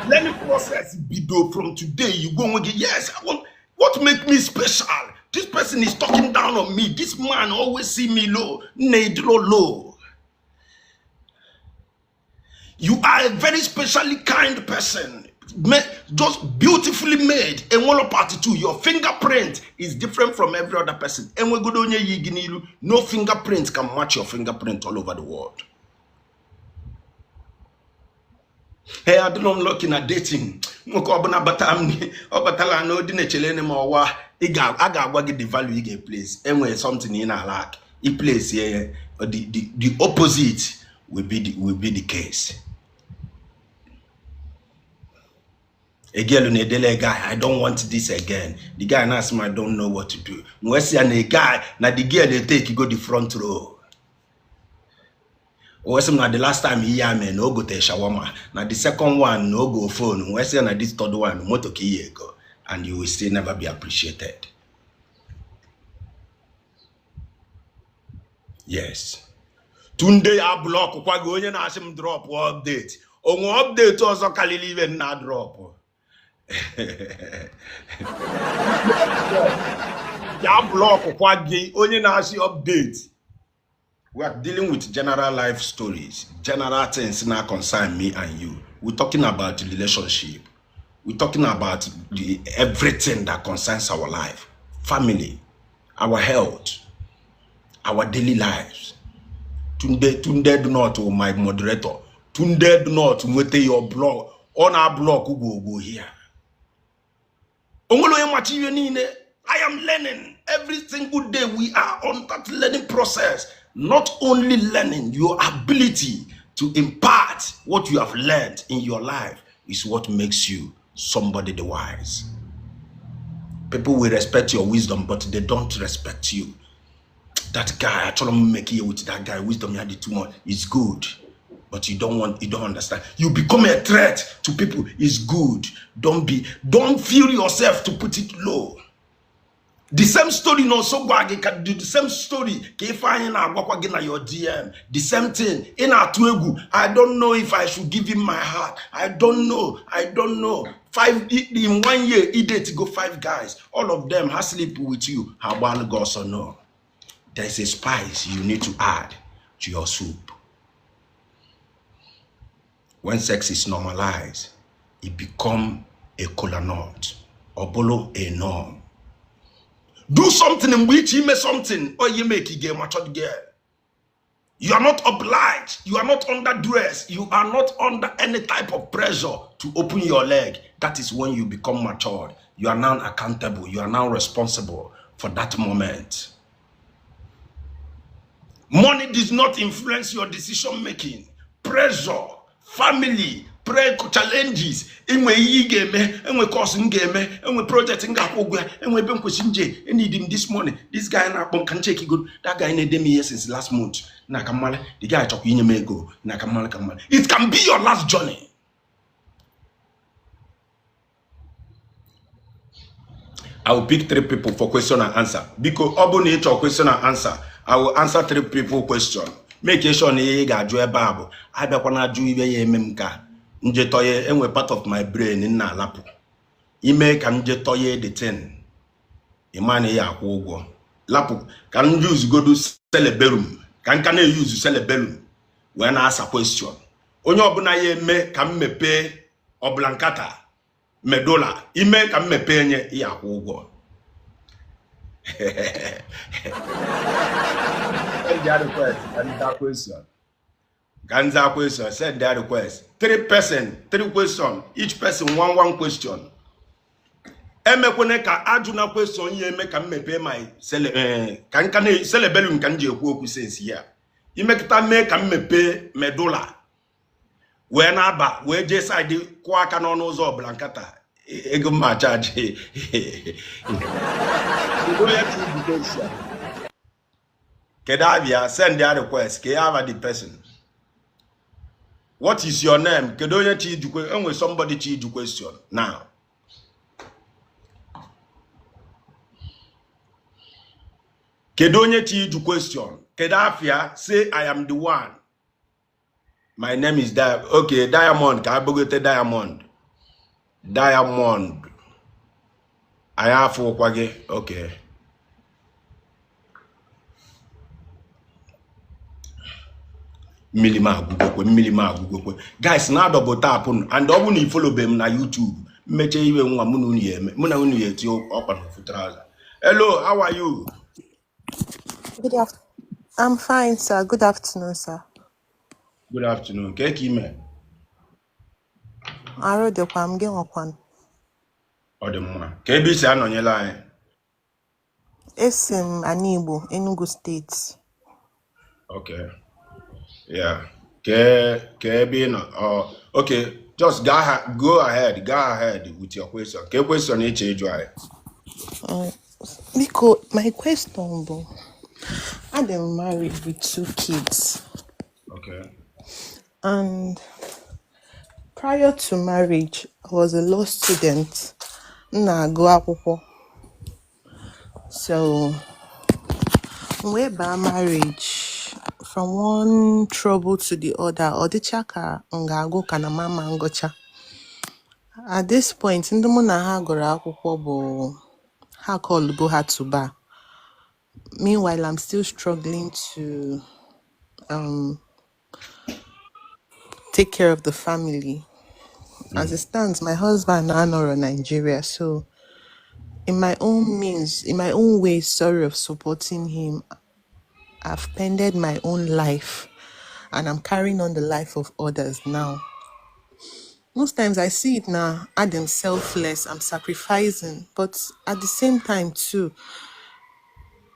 learning process bido from today. You go onwe gị, yes, I want what make me special. This person is talking down on me. This man always see me low. Nne, ịdịrọ low. You are a very specially kind person. Just beautifully made. Enwelo part two. Your fingerprint is different from every other person. Enwegodo onye yi gị n'ilu. No fingerprint can match your fingerprint all over the world. Hey, adịrọ m lucky na dating. Nwoke ọbụla bata m, ọ batala na odi na-echere m ọwa. A ga-agwa gị the value ị ga-place. Enwere something ị na-lack. I place ya, the opposite will be the case. A girl na-edele a guy, "I don't want this again." The guy na-asị m, "I don't know what to do." M wee sị ya na a guy na the girl dey take go the front row. O wee sị m na the last time ihe ya mee na o gote shawarma, na the second one na o go phone. M wee sị ya na this third one, moto ka ihe ego, and you will still never be appreciated. Yes, Tunde ya block kwa gị. Onye na-asị m drop update, onwe update ọzọ karịrị ibe m na drop ya block kwa gị. Onye na-asị update, we are dealing with general life stories, general things na concern me and you. We're talking about relationship. We're talking about the everything that concerns our life, family, our health, our daily lives. Tunde, Tunde, do not, oh, my moderator Tunde, do not nweta your block. Ọ na-block gwogwo here. Onwere onye macha ihe niile. I am learning every single day. We are on that learning process. Not only learning, your ability to impart what you have learned in your life is what makes you somebody the wise. People will respect your wisdom, but they don't respect you. That guy, achọrọ m make here with that guy. Wisdom ya dị too much. It's good, but you don't want, you don't understand. You become a threat to people. It's good. Don't be, don't feel yourself to put it low. The same story na ọsọ gwa gị ka the same story ka ife anyị na-agwakwa gị na your DM. The same thing. Ị na-atụ egwu, "I don't know if I should give him my heart. I don't know, I don't know." Five in one year, he date go five guys. All of them ha sleep with you, ha gbalụ gị ọsọ. No, there's a spice you need to add to your soup. When sex is normalized, it become a kola nut, ọ bụrụ a norm. Do something mgbe iche ime something or you make you get matured girl. You are not obliged. You are not under duress. You are not under any type of pressure to open your leg. That is when you become matured. You are now accountable. You are now responsible for that moment. Money does not influence your decision making. Pressure, family, pre challenges. Enwe ihe ị ga-eme, enwe course m ga-eme, enwe project m ga-akwụ ụgwọ ya, enwe ebe m kwesị nje. I need him this morning. This guy na-akpọ m ka m check go. That guy na-ede m ihe since last month. Na ka mmalị, the guy chọkwa inye m ego. Na ka mmalị, ka mmalị. It can be your last journey. I will pick three people for question and answer. Biko, ọ bụrụ na ị chọrọ question and answer, I will answer three people question. Make sure na ihe ị ga-ajụ ebe a bụ abịakwana ajụ ibe ya eme m ka njetọye. Enwe part of my brain m na-alapụ ime ka m jetọye the thing. Ịma na ya akwụ ụgwọ lapụ ka m yuzugodu cerebellum, ka m ka na-eyuzu cerebellum wee na-asa question. Onye ọbụla ya eme ka m mepee ọbụla nkata medulla ime ka m mepee nye ya akwụ ụgwọ. Send their request and that question. Ka m zaa question, send their request. Three person, three question, each person one one question. Emekwene ka ajụna question ya eme ka m mepee my ka nka na cerebellum ka m ji ekwu okwu sense ya. Imekịta mee ka m mepee medulla wee na-aba wee jee side kwụọ aka n'ọnụ ụzọ ọbụla nkata ego mma chaji. Kedu abịa send their request ka ya aba the person. What is your name? Kedu onye chi ijukwe enwe somebody chi iju question now. Kedu onye chi iju question? Kedu afịa? Say I am the one. My name is okay, Diamond ka abụgote Diamond. Diamond. Anyị afụkwa gị. Okay. Mmiri m agwụgokwe, mmiri m agwụgokwe. Guys, na double tap and ọ bụ na i follow be m na YouTube, mmeche iwe nwa mụ na unu ya eme, mụ na unu ya eti ọkpa n'ofu trouser. Hello, how are you? Good afternoon. I'm fine, sir. Good afternoon, sir. Good afternoon. Ka eke ime? Arụ dịkwa m gị nwakwanụ. Ọ dị mma. Ka ebe isi anọnyela anyị? Esi m ana Igbo, Enugu steeti. Okay. Yeah. Ka ebe ị nọ? Oh, okay. Just go ahead. Go ahead with your question. Ka question ịchọ ịjụ anyị. Biko, my question bụ, adị m married with 2 kids. Okay. And prior to marriage, I was a law student. M na-agụ akwụkwọ. So, m wee baa marriage from one trouble to the other, ọ dịcha ka m ga-agụ ka na mama ngụcha. At this point, ndị mụ na ha gụrụ akwụkwọ bụ ha call ha to bar. Meanwhile, I'm still struggling to take care of the family. As it stands, my husband anọrọ Nigeria, so in my own means, in my own way, sorry, of supporting him, I've pended my own life and I'm carrying on the life of others now. Most times I see it now, I'm selfless, I'm sacrificing, but at the same time too,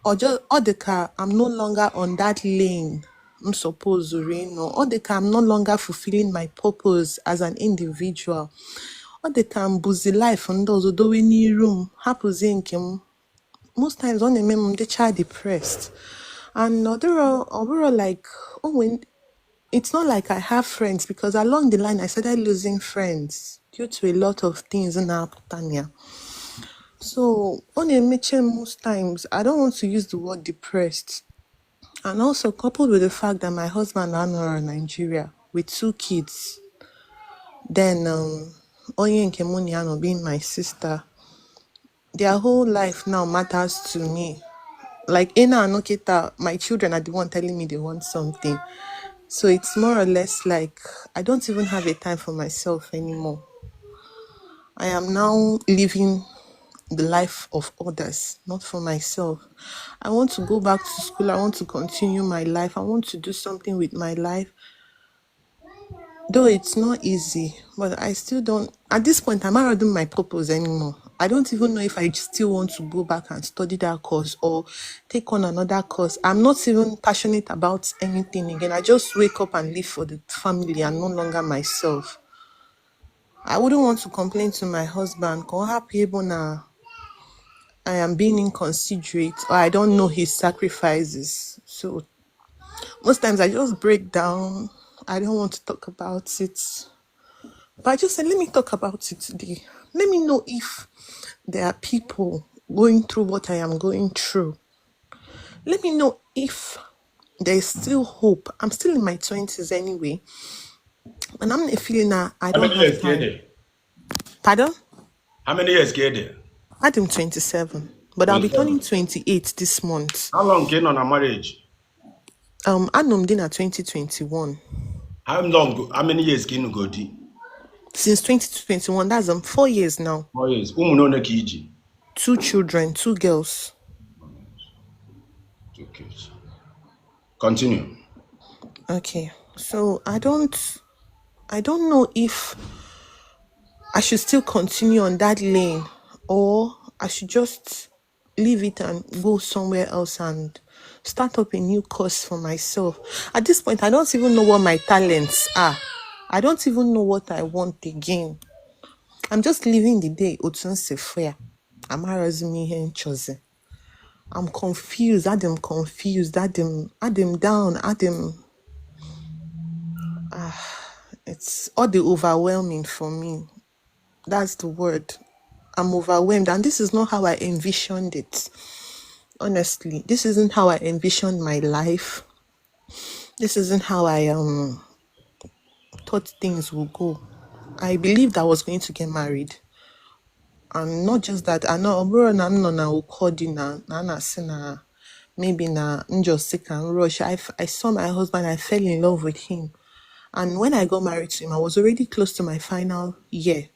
or just or the car, I'm no longer on that lane I'm supposed to, or the car, I'm no longer fulfilling my purpose as an individual. Or the car, I'm busy life and those doing room, hapụzie nke m. Most times ọ na-eme m dịcha depressed. And ọ like, oh, when it's not like I have friends, because along the line I started losing friends due to a lot of things na-apụta na ya. So ọ na-emeche most times, I don't want to use the word depressed. And also coupled with the fact that my husband anọrọ Nigeria with 2 kids, then onye nke mụ na ya nọ being my sister, their whole life now matters to me. Like in Anokita, my children are the one telling me they want something. So it's more or less like I don't even have a time for myself anymore. I am now living the life of others, not for myself. I want to go back to school. I want to continue my life. I want to do something with my life. Though it's not easy, but I still don't, at this point, I'm not doing my purpose anymore. I don't even know if I still want to go back and study that course or take on another course. I'm not even passionate about anything again. I just wake up and live for the family and no longer myself. I wouldn't want to complain to my husband. Ka ọ hapụ ịbụ na I am being inconsiderate or I don't know his sacrifices. So most times I just break down. I don't want to talk about it. But I just said, let me talk about it today. Let me know if there are people going through what I am going through. Let me know if there is still hope. I'm still in my 20s anyway. And I'm feeling that I How don't many have years time. ka ị dị? Pardon? How many years ka ị dị? I'm 27, but I'll be 27. turning 28 this month. How long ka ị nọ na marriage? Anọ m di na 2021. How long? How many years ka ị nụgo di? Since 2021, that's 4 years now. 4 years. Ụmụ ole ka i ji? 2 children, 2 girls. 2 kids. Continue. Okay. So I don't know if I should still continue on that lane or I should just leave it and go somewhere else and start up a new course for myself. At this point, I don't even know what my talents are. I don't even know what I want again. I'm just living the day otu m si fụ ya. Amarozi m ihe m chọzi. I'm confused. Adị m confused. Adị m down. Adị m it's all the overwhelming for me. That's the word. I'm overwhelmed, and this is not how I envisioned it. Honestly, this isn't how I envisioned my life. This isn't how I thought things would go. I believed I was going to get married. And not just that, I know ọ bụrụ na m nọ na ụkọ dị na na a na-asị na maybe na m just sick and rush. I saw my husband, I fell in love with him. And when I got married to him, I was already close to my final year.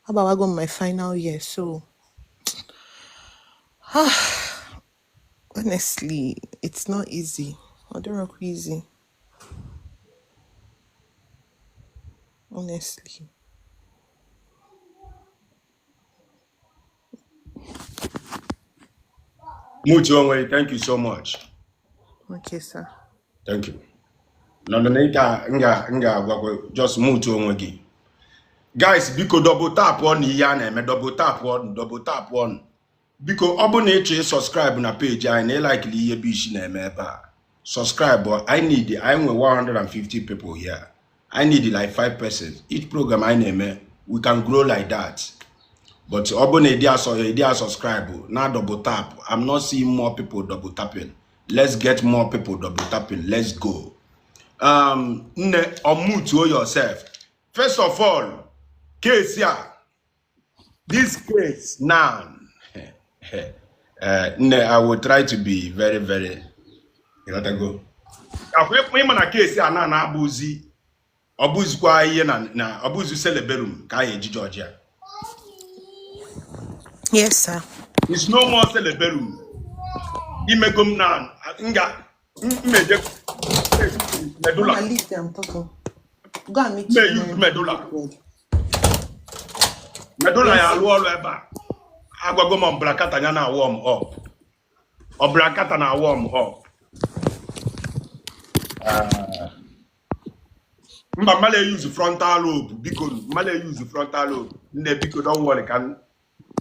How about I got my final year? So honestly, it's not easy. Ọ dịrọkwa easy, honestly. Mute onwe gị. Thank you so much. Okay, sir. Thank you. Nọdụ na ị ga m ga-agwakwa, just mute onwe gị. Guys, biko, double tap on ihe a na-eme. Double tap on, double tap on, biko. Ọ bụ na ị chọrọ subscribe na page anyị na ị likeli ihe Bish na-eme ebe a, subscribe. I need, anyị nwe 150 people here. I need like 5 persons each program anyị na-eme. We can grow like that, but ọ bụ na ịdị asọ ịdị a subscribe na double tap. I'm not seeing more people double tapping. Let's get more people double tapping. Let's go. Nne, unmute yourself. First of all, case ya, this case now, nne, I will try to be very very, you gotta go. Akwa ịma na case a na na-abụzi, ọ bụzikwa ihe na ọ bụzi celeberum ka anyị eji judge ya. Yes, sir. It's no more celeberum. Imego m na nga mmeje medulla. Mama, leave them. I'm talking. Go and meet May your use mom. Medulla. Medulla ya Yes. alụ ọrụ ebe a. Agwago m ọbrakata ya na warm up, ọbrakata na warm up. Mba, mmadụ use frontal lobe, biko. Mmadụ use frontal lobe. Nne, biko, don't worry. Ka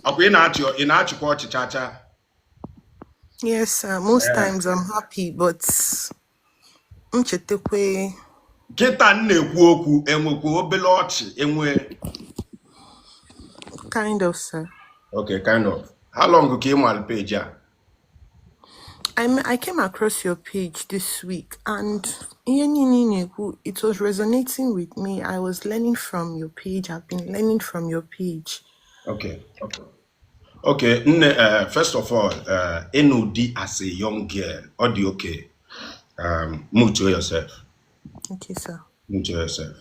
ọkwa ị na-achị, ị na-achịkwa ọchị chacha. Yes, sir. Most times I'm happy, but nchetekwe. Kịta m na-ekwu okwu, enwekwa obele ọchị enwe? Kind of, sir. Okay, kind of. How long ka ị nwere page a? I came across your page this week and ihe niile ị na-ekwu, it was resonating with me. I was learning from your page. I've been learning from your page. Okay, nne, first of all, ịnụ di as a young girl, ọ dị okay. Mute yourself. Okay, sir. Mute yourself.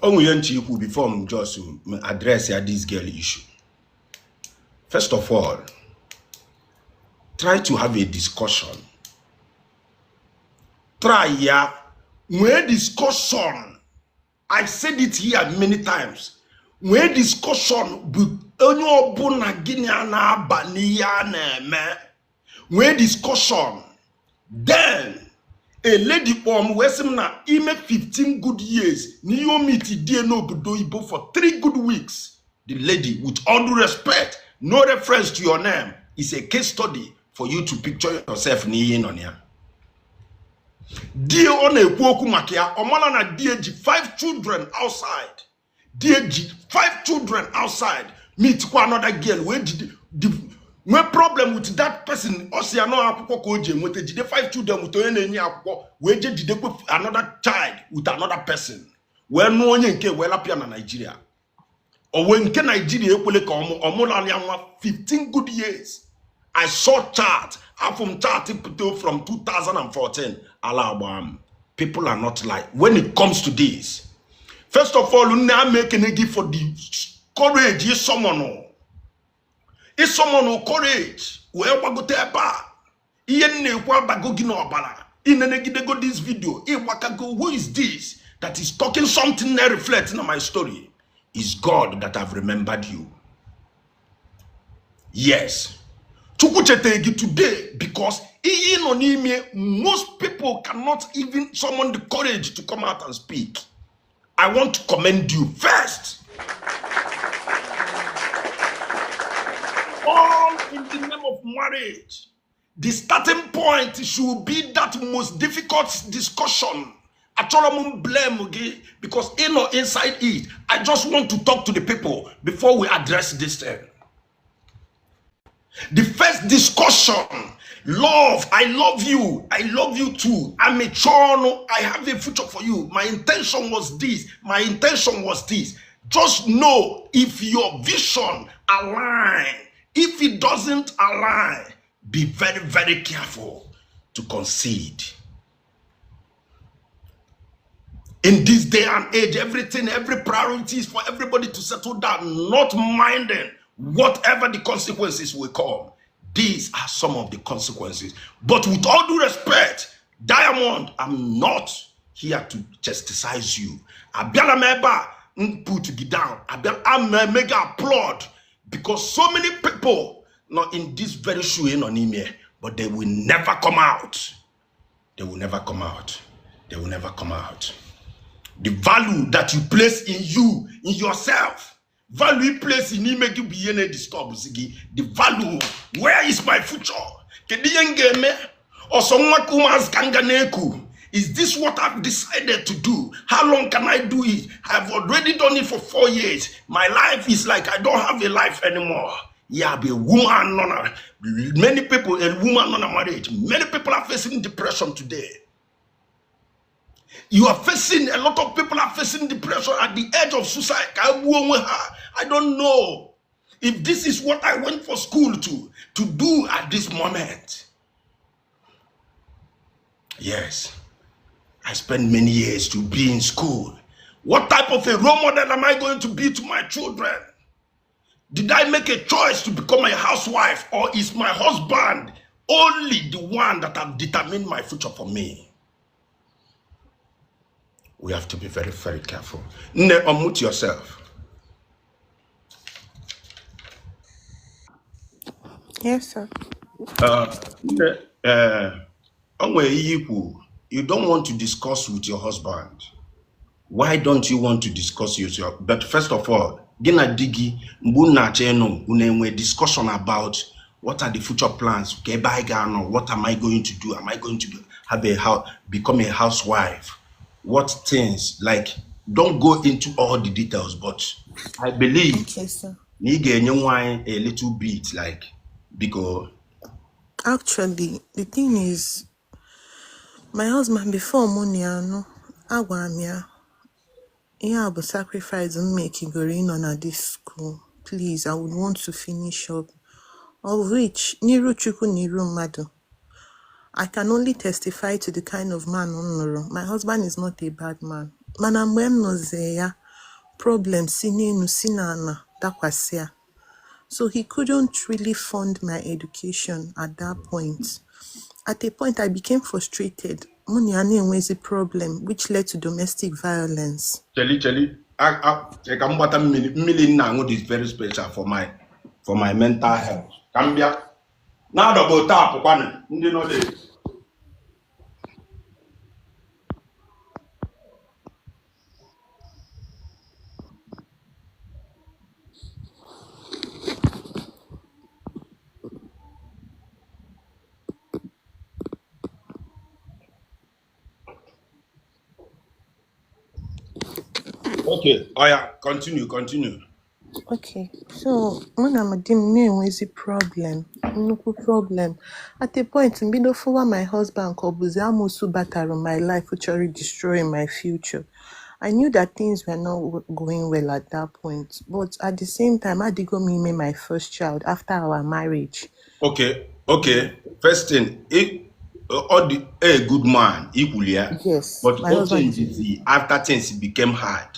O nwere ihe nche ikwu before m just address ya this girl issue. First of all, try to have a discussion. Try ya nwee discussion. I said it here many times. Nwee discussion bụ onye ọbụla gịnị a na-aba n'ihe a na-eme. Nwee discussion. Then a lady kpọọ m wee sị m na ime 15 good years na ihe o meet die n'obodo oyibo for 3 good weeks. The lady, with all due respect, no reference to your name, is a case study for you to picture yourself n'ihe ị nọ na ya. Die ọ na-ekwu okwu maka ya, ọ mara na die ji 5 children outside. Die ji 5 children outside, meet kwa another girl wee jide nwee problem with that person. Ọ sị ya nọ akwụkwọ ka o ji enweta, jide 5 children with onye na-enye akwụkwọ, wee je jidekwe another child with another person, wee nụọ onye nke wee lapịa na Nigeria. O wee nke Nigeria ekwele ka ọmụlalịa nwa 15 good years. I saw chat, afọ m chat pụta from 2014 ala agba m. People are not like when it comes to this. First of all, nne, ama ekene gị for the courage ịsọmọnụ courage wee gbagote ebe a. Ihe m na-ekwu abago gị n'ọbara. Inenegidego this video, ịgbakago, who is this that is talking something that reflects on my story? Is God that have remembered you. Yes. Chukwu cheta gị today because ihe ị nọ n'ime, most people cannot even summon the courage to come out and speak. I want to commend you first. All in the name of marriage. The starting point should be that most difficult discussion. Achọrọ m blame gị because ị nọ inside it. I just want to talk to the people before we address this thing. The first discussion, love, I love you, I love you too. I'm a chon, I have a future for you. My intention was this, my intention was this. Just know if your vision align, if it doesn't align, be very, very careful to concede. In this day and age, everything, every priority is for everybody to settle down, not minding whatever the consequences will come. These are some of the consequences. But with all due respect, Diamond, I'm not here to chastise you. Abịala m ebe a m put gị down. Abịala I'm a mega applaud because so many people not in this very shoe ị nọ n'ime, but they will never come out. They will never come out. They will never come out. The value that you place in you, in yourself, value you place in ime gị bụ ihe na-edisturb gị. The value, where is my future? Kedu ihe m ga-eme? Ọsọ nwa ka ụmụazị ka m ga na-eku. Is this what I've decided to do? How long can I do it? I've already done it for 4 years. My life is like I don't have a life anymore. Yeah, be a woman on a, many people, a woman on a marriage. Many people are facing depression today. You are facing, a lot of people are facing depression at the edge of suicide. I don't know if this is what I went for school to do at this moment. Yes, I spent many years to be in school. What type of a role model am I going to be to my children? Did I make a choice to become a housewife, or is my husband only the one that have determined my future for me? We have to be very, very careful. Nne, unmute yourself. Yes, sir. Nne, o nwere ihe ikwu. You don't want to discuss with your husband. Why don't you want to discuss with your... But first of all, gị na di gị, mgbe unu na-achọ ịnụ, unu enwe discussion about what are the future plans? Ka ebe anyị ga-anọ, what am I going to do? Am I going to have a house, become a housewife? What things, like, don't go into all the details, but I believe Okay, sir. na ị ga-enye nwaanyị a little bit, like, biko. Actually, the thing is, my husband, before mụ na ya nụ, agwara m ya, ihe a bụ sacrifice m mekigoro ịnọ na this school. Please, I would want to finish up. Of which, n'iru Chukwu n'iru mmadụ, I can only testify to the kind of man m nụrụ. My husband is not a bad man. Mana mgbe m nụzie ya, problem si n'elu si n'ala dakwasị ya. So he couldn't really fund my education at that point. At a point, I became frustrated. Mụ na ya na-enwezi problem, which led to domestic violence. Cheli, cheli. Ka m gbata mmiri. Mmiri m na-aṅụ is very special for my mental health. Ka m bịa. Na-adọba taapụ kwanụ, ndị nọ there. Okay, oh yeah, continue, continue. Okay, so mụ na di m na-enwezi problem, nnukwu problem. At a point, mbido fụwa my husband ka ọ bụzi amoosu batara my life chọrọ destroy my future. I knew that things were not going well at that point, but at the same time, adịgo m ime my first child after our marriage. Okay, okay. First thing, it, all the a good man, equally, yeah. Yes, But my what husband is changes the after things became hard?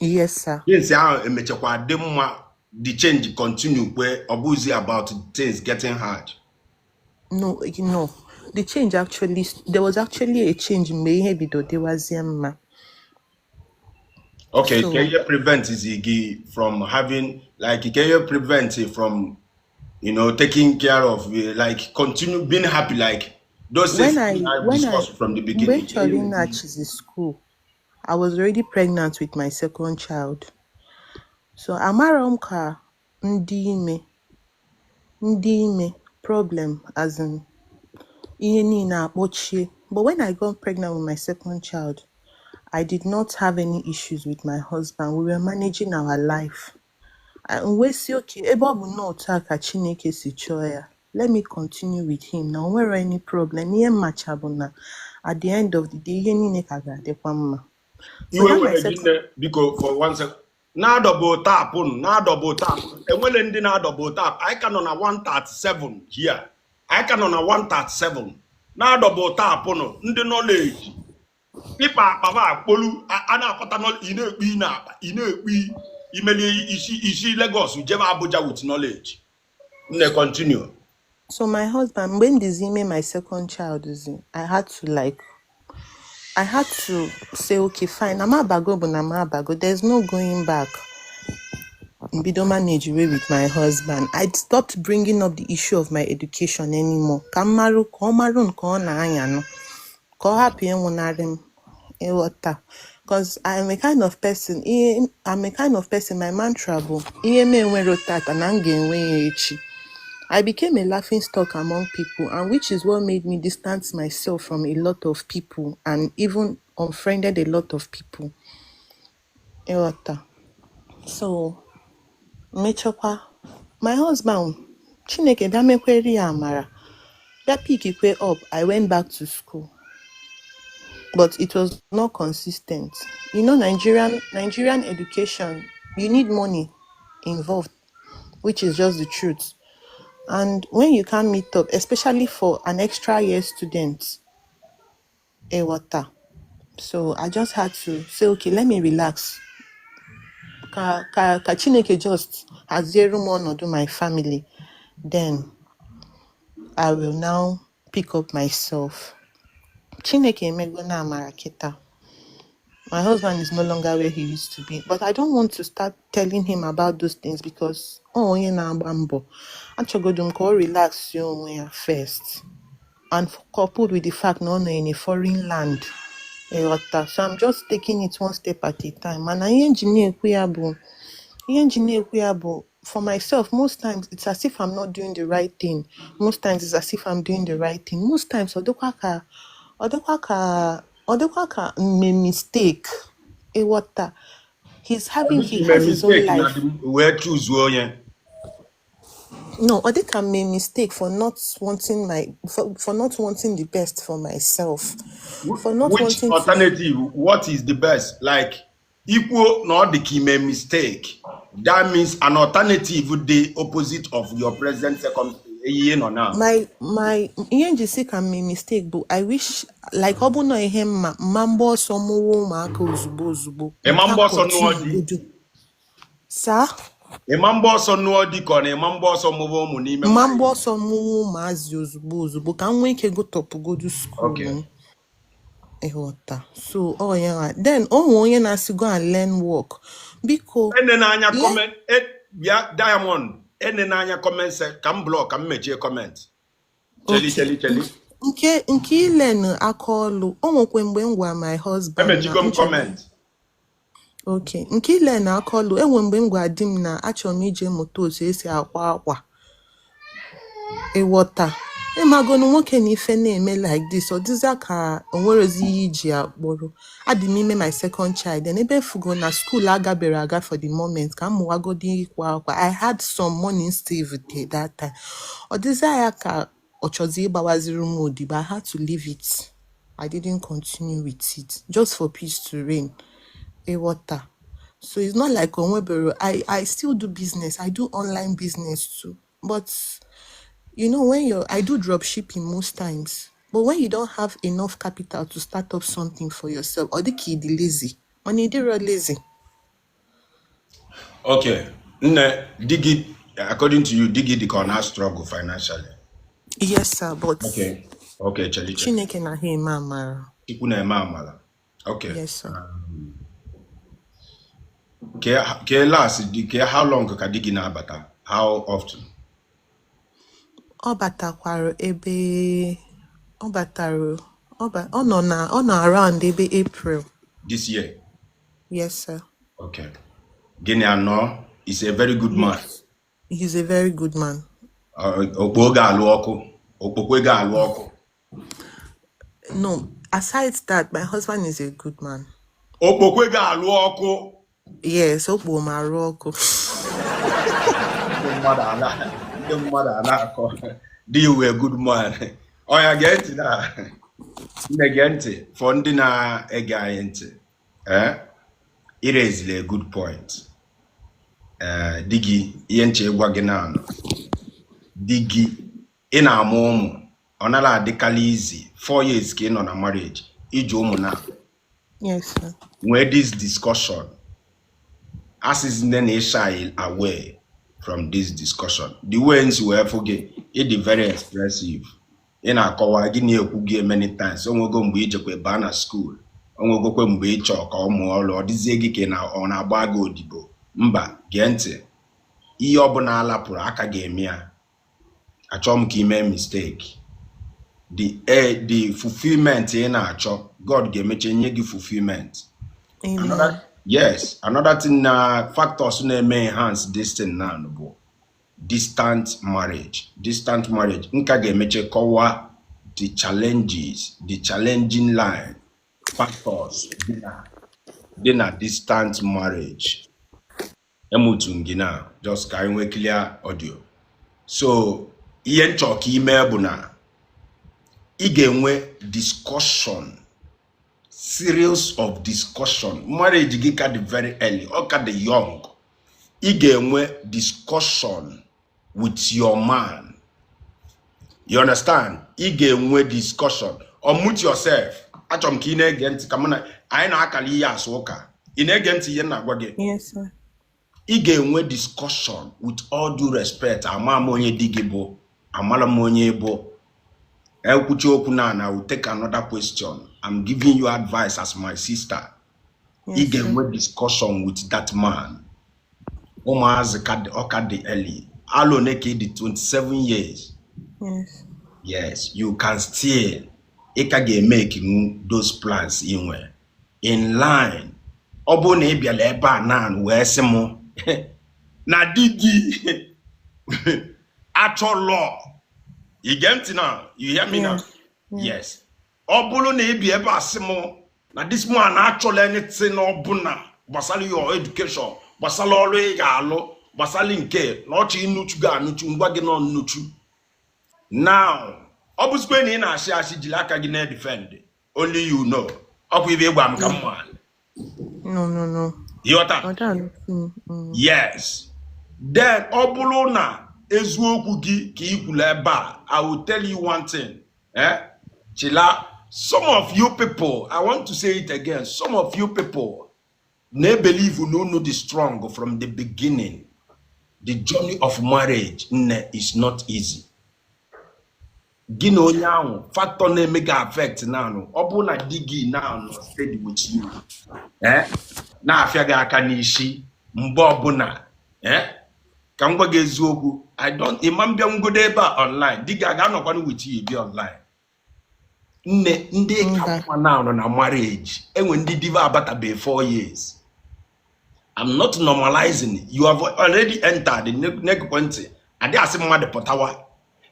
Yes, sir. Things ahụ emechakwa dị mma, the change continue where ọ bụzi about things getting hard. No, the change actually, there was actually a change mgbe ihe bido dịwazie mma. Okay, can So you prevent gị from having, like, can you prevent it from taking care of, like, continue being happy, like those when things I I when I discussed from the mgbe m beginning? chọrọ ịnaghachizi school, I was already pregnant with my second child. So amarọ m ka ndị ime problem, as in ihe niile akpọchie. But when I got pregnant with my second child, I did not have any issues with my husband. We were managing our life. M wee sị, okay, ebe ọ bụ na otu a ka Chineke si chọọ ya, let me continue with him na o nwere any problem. Ihe m macha bụ na at the end of the day, ihe niile ka ga-adịkwa mma. So Iwe that my were gị second nne, biko, for one second. Na-adouble tap, na-adouble tap. Enwele ndị na-adouble tap. Anyị ka nọ na 137 here. Anyị ka nọ na 137. Na-adouble tap nụ ndị knowledge. Ịkpa akpa akpolu a na-akpọta ị na-ekpu, ị na-akpa, ị na-ekpu imeli isi isi Lagos jebe Abuja with knowledge. Nne, continue. So my husband, mgbe m dịzi ime my second child zi, I had to say, okay, fine, na m abago bụ na m abago, there's no going back. Mbido manage way with my husband. I stopped bringing up the issue of my education anymore. Ka m marụ, ka ọ marụ nke ọ na-anya nụ, ka ọ hapụ ịnwụnarị m, ịghọta. Because I'm a kind of person, ihe I'm a kind of person, my mantra bụ ihe m enwero tata na m ga-enwe ya echi. I became a laughing stock among people, and which is what made me distance myself from a lot of people and even unfriended a lot of people. Ịghọta. So, mechakwa, my husband, Chineke bịa mekwere ya amara, bịa pickikwe up, I went back to school. But it was not consistent. Nigerian education, you need money involved, which is just the truth. And when you can't meet up, especially for an extra year student, ịghọta. So I just had to say, okay, let me relax. Ka Chineke just haziere m ọnọdụ my family. Then I will now pick up myself. Chineke emego na amara kịta. My husband is no longer where he used to be. But I don't want to start telling him about those things because ọ onye na-agba mbọ. Achọgodu m ka ọ relax ya onwe ya first. And coupled with the fact na ọ nọ in a foreign land. Ịghọta. So I'm just taking it one step at a time. Mana ihe nji na-ekwu ya bụ for myself, most times it's as if I'm not doing the right thing. Most times it's as if I'm doing the right thing. Most times ọ dịkwa ka mme mistake. Ịghọta. He's having he Ime has his own mistake na life. the wee choose onye. No, ọ dịka mme mistake for not wanting the best for myself. For not Which wanting to alternative? What is the best? Like, ikwuo na ọ dị ka ime mistake, that means an alternative, the opposite of your present circumstance ihe nọ now. My ihe nji sị ka mme mistake bụ I wish, like, ọ bụ na ihe mma mma mgba ọsọ mụwa ụmụaka ozugbo ozugbo. Ịma nka mgba ọsọ nụọ di? Continue saa. Ịma mgba ọsọ nụọ di ka ọ na ịma mgba ọsọ mụba ụmụ n'ime Mma mgba marriage? ọsọ mụwa ụmụazị ozugbo ozugbo ka m nwee ike gụtọpụgodu school m. Ịghọta. So ọ ya nwa. Then o nwee onye na-asị go and learn work, biko. Ene n'anya Le comment bịa Diamond, ene n'anya comment ka m block, ka m mechie comment. Cheli. Okay. Cheli, cheli. Nke ilen aka ọlụ, o nwekwe mgbe m gwa my husband na Emechigo m m chọrọ comment. Okay, nke ile na aka ọlụ, enwe mgbe m gwa di m na achọrọ m ije mụta otu esi akwa akwa. Ịghọta. Ịmagonu nwoke na ife na-eme like this, ọ dịzịa ka o nwerezi ihe iji akpọrọ. Adị m ime my second child, then ebe fugo na school agabere aga for the moment ka m mụwagodi ịkwa akwa. I had some money saved there that time. Ọ dịzịa ya ka ọ chọzi ịgbawaziri m odibo. I had to leave it. I didn't continue with it just for peace to reign. Ịghọta. So it's not like onwebero. I still do business. I do online business too. But you know, when you're I do drop shipping most times. But when you don't have enough capital to start up something for yourself, or the kid lazy. When you do lazy. Okay, nne, di gị, according to you, di gị dị ka ọ na-struggle financially? Yes, sir, but Okay, cheli cheli. Chineke na ha eme amara. Chukwu na-eme amala. Okay. Yes, sir. Ke last di ke how long ka di gị na-abata? How often? Ọ batakwara ebe ọ batara ọ nọ na ọ nọ around ebe April. This year. Yes, sir. Okay. Gịnị anọ is a very good man. Yes. He's a very good man. Okpo ga-alụ ọkụ. Okpokwe ga-alụ ọkụ. No, aside that, my husband is a good man. Okpokwe ga-alụ ọkụ. Yes, okpo m arụ ọkụ. Ndị mmadụ a na-akọ. Di you were a good man. Ọ ya gee ntị na nne gee ntị for ndị na-ege anyị ntị. Eh? I raised a good point. Eh, di gị ihe nche ịgwa gị na di gị ị na-amụ ụmụ ọ nara adịkarị izi 4 years ka ị nọ na marriage iji ụmụ na Yes, sir. Nwee this discussion, asịzi nne na shy away from this discussion. The way nsi wee fụ gị, ị dị very expressive, ị na-akọwa gị na-ekwu gị many times. Onwego mgbe ijekwe baa na school, onwegokwe mgbe ị chọọ ka ọ mụọ ọrụ, ọ dịzie gị ka ị na ọ na-agba gị odibo. Mba, gee ntị, ihe ọbụla alapụrụ aka ga-eme ya. Achọọ m ka ị mee mistake. The fulfillment ị na-achọ, God ga-emeche nye gị fulfillment. Amen. Another, yes, another thing na factors na-eme enhance this thing now bụ distant marriage. Distant marriage nka ga-emeche kọwaa the challenges, the challenging line factors dị na distant marriage. Emutu m gị na just ka anyị nwee clear audio. So ihe nchọ ka ime bụ na ị ga-enwe discussion, series of discussion. Marriage gị ka dị very early, ọ ka dị young. Ị ga-enwe discussion with your man, you understand? Ị ga-enwe discussion. Unmute yourself. Achọrọ m ka ị na-ege ntị ka mụ na anyị na-akala ihe asụ ụka. Ị na-ege ntị ihe m na-agwa gị? Yes, sir. Ị ga-enwe discussion. With all due respect, ama m onye di gị bụ, amara m onye bụ ekwuchi okwu na will take another question. I'm giving you advice as my sister. Ị Yes, sir. ga-enwe discussion with that man. Ụmụazị ka dị, ọ ka dị early. Alụ one ka ị dị? 27 years? Yes. Yes, you can still, ị ka ga-emeke those plans ị nwere in line. Ọ bụrụ na ị bịara ebe a na wee sị mụ na di gị achọlọ, you get ntị now? You hear me now? Yes. Yeah. Yes, ọ bụrụ na ị bi ebe a sị mụ na this man achọla anything ọbụla gbasara your education, gbasara ọrụ ị ga-alụ, gbasara nke na ọchị ịnụchu gị anụchu, ngwa gị nọ nnuchu now, ọ bụzikwe na ị na-ashị ashị jiri aka gị na-edefend, only you know. Ọkwa ibe ịgwa m ka mma. No. Ịghọta? Ọ da mm. Yes. Then ọ bụrụ na eziokwu gị ka ị kwuru ebe a, I will tell you one thing, eh? Chila, some of you people, I want to say it again, some of you people na-believe na unu dị strong from the beginning. The journey of marriage, nne, is not easy. Gị na onye ahụ, factor na-eme gị affect naanụ, ọ bụrụ na di gị now steady with you, eh? Na-afịa gị aka n'isi mgbe ọbụla, eh? Ka m gwa gị eziokwu, I don't ịma mbịa ngodo ebe a online, di gị a ga-anọkwanụ with you bi online. Nne, ndị ka Mba. mma now nọ na marriage, enwe ndị diva abatabeghị 4 years. I'm not normalizing. You have already entered. Negekwe ntị, adị asị mmadụ pụtawa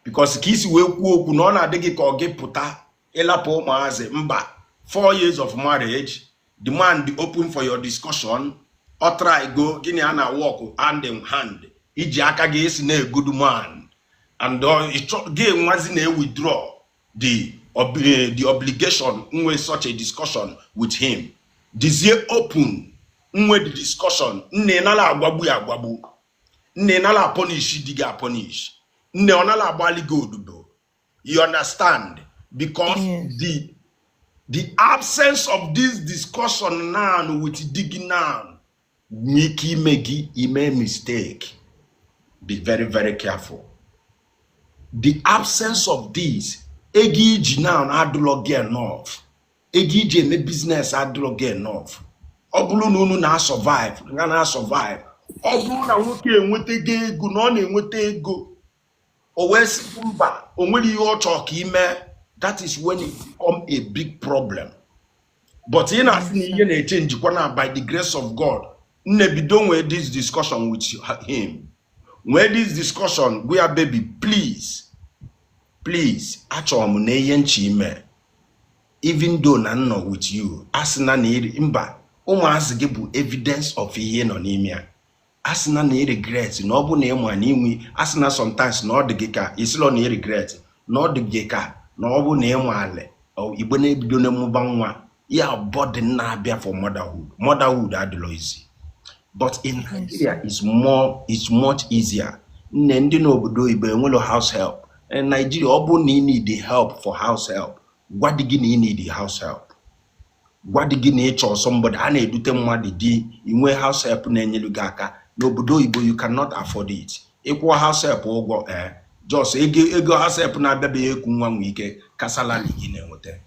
because ka isi wee kwuo okwu na ọ na-adị gị ka ọ gị pụta ịlapụ ụmụazị. Mba, 4 years of marriage, the man dị open for your discussion. Ọ try go gịnị a na work hand in hand, iji aka gị esi na a good man and gị nwazi na withdraw the obligation nwe such a discussion with him. Dizie open nwe the discussion. Nne, nala agwagbu ya agwagbu. Nne, nala apunish di gị apunish. Nne, ọ nala agbalị gị odibo. You understand? Because Yes. the absence of this discussion now with di gị now nwee ike ime gị ime mistake. Be very, very careful. The absence of this, ego iji now adịlọ gị enough, ego iji eme business adịlọ gị enough. Ọ bụrụ na unu na-survive, nga na-survive. Ọ bụrụ na nwoke enwetago ego, na ọ na-enweta ego, o wee sị mba, o nwere ihe ọ chọrọ ka ime, that is when it become a big problem. But ị na-asị na Yes, ihe sir. na-eche njikwa na by the grace of God. Nne, bido nwee this discussion with him, nwee this discussion, gwa ya, "Baby, please, please, achọrọ m na ihe nche ime, even though na m nọ with you, asịna na iri mba, ụmụazị gị bụ evidence of ihe nọ n'ime ya. Asịna na ị regret na ọ bụ na ịma na inwe, asịna sometimes na ọ dị gị ka isilọ na ị regret na ọ dị gị ka na ọ bụ na ịma alị igbe na-ebido na mmụba nwa ya, burden na-abịa for motherhood. Motherhood adịlọ easy, but in Yes, Nigeria sir. is much easier. Nne, ndị n'obodo oyibo enwelo house help. In Nigeria, ọ bụ na ị need help for house help, gwa di gị na ị need house help. Gwa di gị na ị chọrọ somebody a na-edute mmadụ di inwe house help na-enyelu gị aka. N'obodo oyibo, you cannot afford it. Ịkwụọ house help ụgwọ, just ego house help na-abịabeghị ekwu nwa nwe ike ka salary gị na-enweta.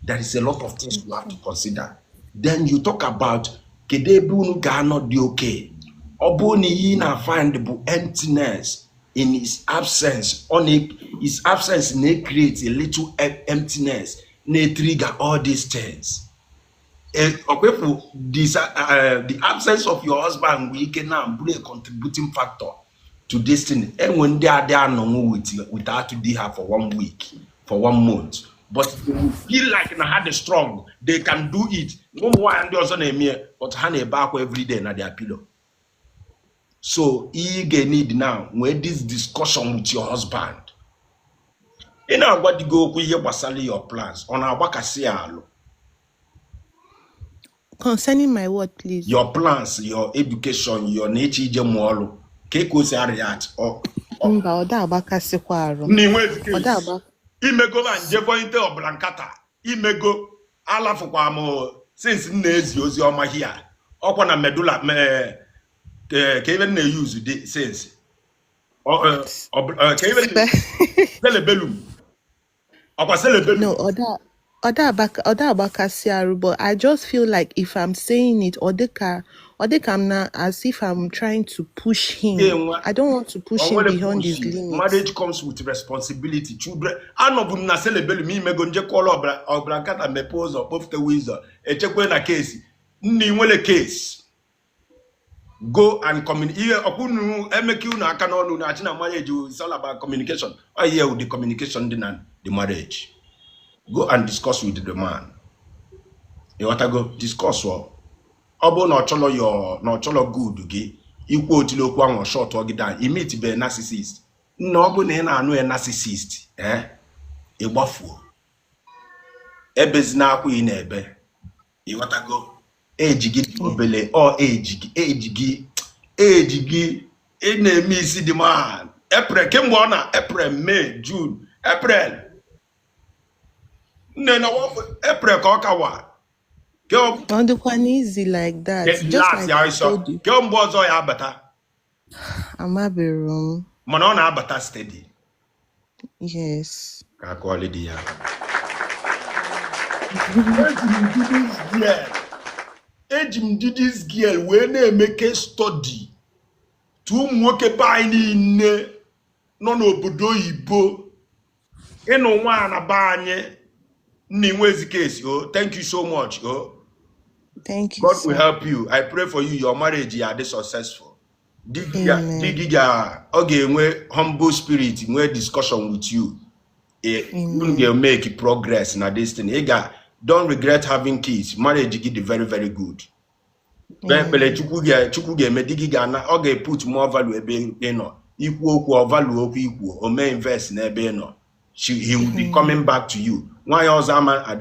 There is a lot of things you have to consider. Then you talk about kedu ebe unu ga-anọ dị oke. Ọ bụrụ na ihe ị na-find bụ emptiness in his absence, ọ na his absence na-create a little emptiness na-trigger all these things. Ọkwepụ this, the absence of your husband nwere ike na bụrụ a contributing factor to this thing. Enwe ndị adị anọnwụ without di ha for one week, for one month, but they will feel like na ha dị strong, they can do it. Ụmụ nwaanyị ndị ọzọ na-eme ya, but ha na-ebe akwa everyday na their pillow. So ihe ị ga-need now, nwee this discussion with your husband. Ị na-agwa di gị okwu ihe gbasara your plans, ọ na-agbakasị ya alụ? Concerning my word, please? Your plans, your education, your na-eche ije mụọ ọrụ, ka o si react ọ Mba, ọ da agbakasịkwa arụ. Na inwe Ọ da case agba. Imego ma nje vointe ọbụla nkata imego alafụkwa m since m na-ezi ozi ọma hia ọkwa na medulla ka ebe m na-eyuzu dị since ka ebe cerebellum, ọkwa cerebellum. No, ọ da agbakasị arụ, but I just feel like if I'm saying it, ọ dịka m na as if I'm trying to push him. Ga-enwe I don't want to push him onwere beyond his push. limits. Marriage comes with responsibility, children. Anọbụ m na cerebellum, imego njekọọla ọbara ọbara nkata, mepee ụzọ, kpofute ụzọ, echekwe na kesi nna nwere case. Go and communicate. Ihe ọkwụnụ emeke unu aka n'ọnụ na achị na marriage is all about communication. Ọ ihe the communication dị na the marriage. Go and discuss with the man. Ịghọtago? Discuss. Ọ bụrụ na ọ chọrọ your na ọ chọrọ good gị, ikwu otili okwu ahụ, short gị down. Imit be narcissist. Nna, ọ bụrụ na ị na-anụ ya narcissist, ịgbafuo, ebezina akwa ị na-ebe. Ịghọtago? Eji gị dị obele, ọ eji gị, eji gị, eji gị, ị na-eme isi dị man. April, kemgbe ọ na April, May, June, April, nne na April ka ọ kawa. Ọ dịkwa easy like that. Just last like ya I ịsọ told you. Kemgbe ọzọ ya abata? Amabeghị m. Mana ọ na-abata steady? Yes. Ka akọọlị dị ya. Eji m di this girl, eji m di this girl wee na-eme case study tu ụmụ nwoke be anyị niile nọ n'obodo oyibo ịnụ nwaanyị na be anyị. Nna, inwe ezi case o. Thank you so much o. Thank you, God will sir. help you. I pray for you, your marriage ya adị successful. Di gị di Amen. gị ga ọ ga-enwe humble spirit, nwee discussion with you. Unu Amen. ga-make progress na this thing. Ị ga don't regret having kids. Marriage gị dị very, very good. Kpee ekpere. Amen. Chukwu ga-eme di gị ga-ana, ọ ga-eput more value ebe ị nọ. Ikwu okwu, ọ value okwu ikwu, o mee invest n'ebe ị nọ. He will be Amen. coming back to you. Nwaanyị ọzọ ama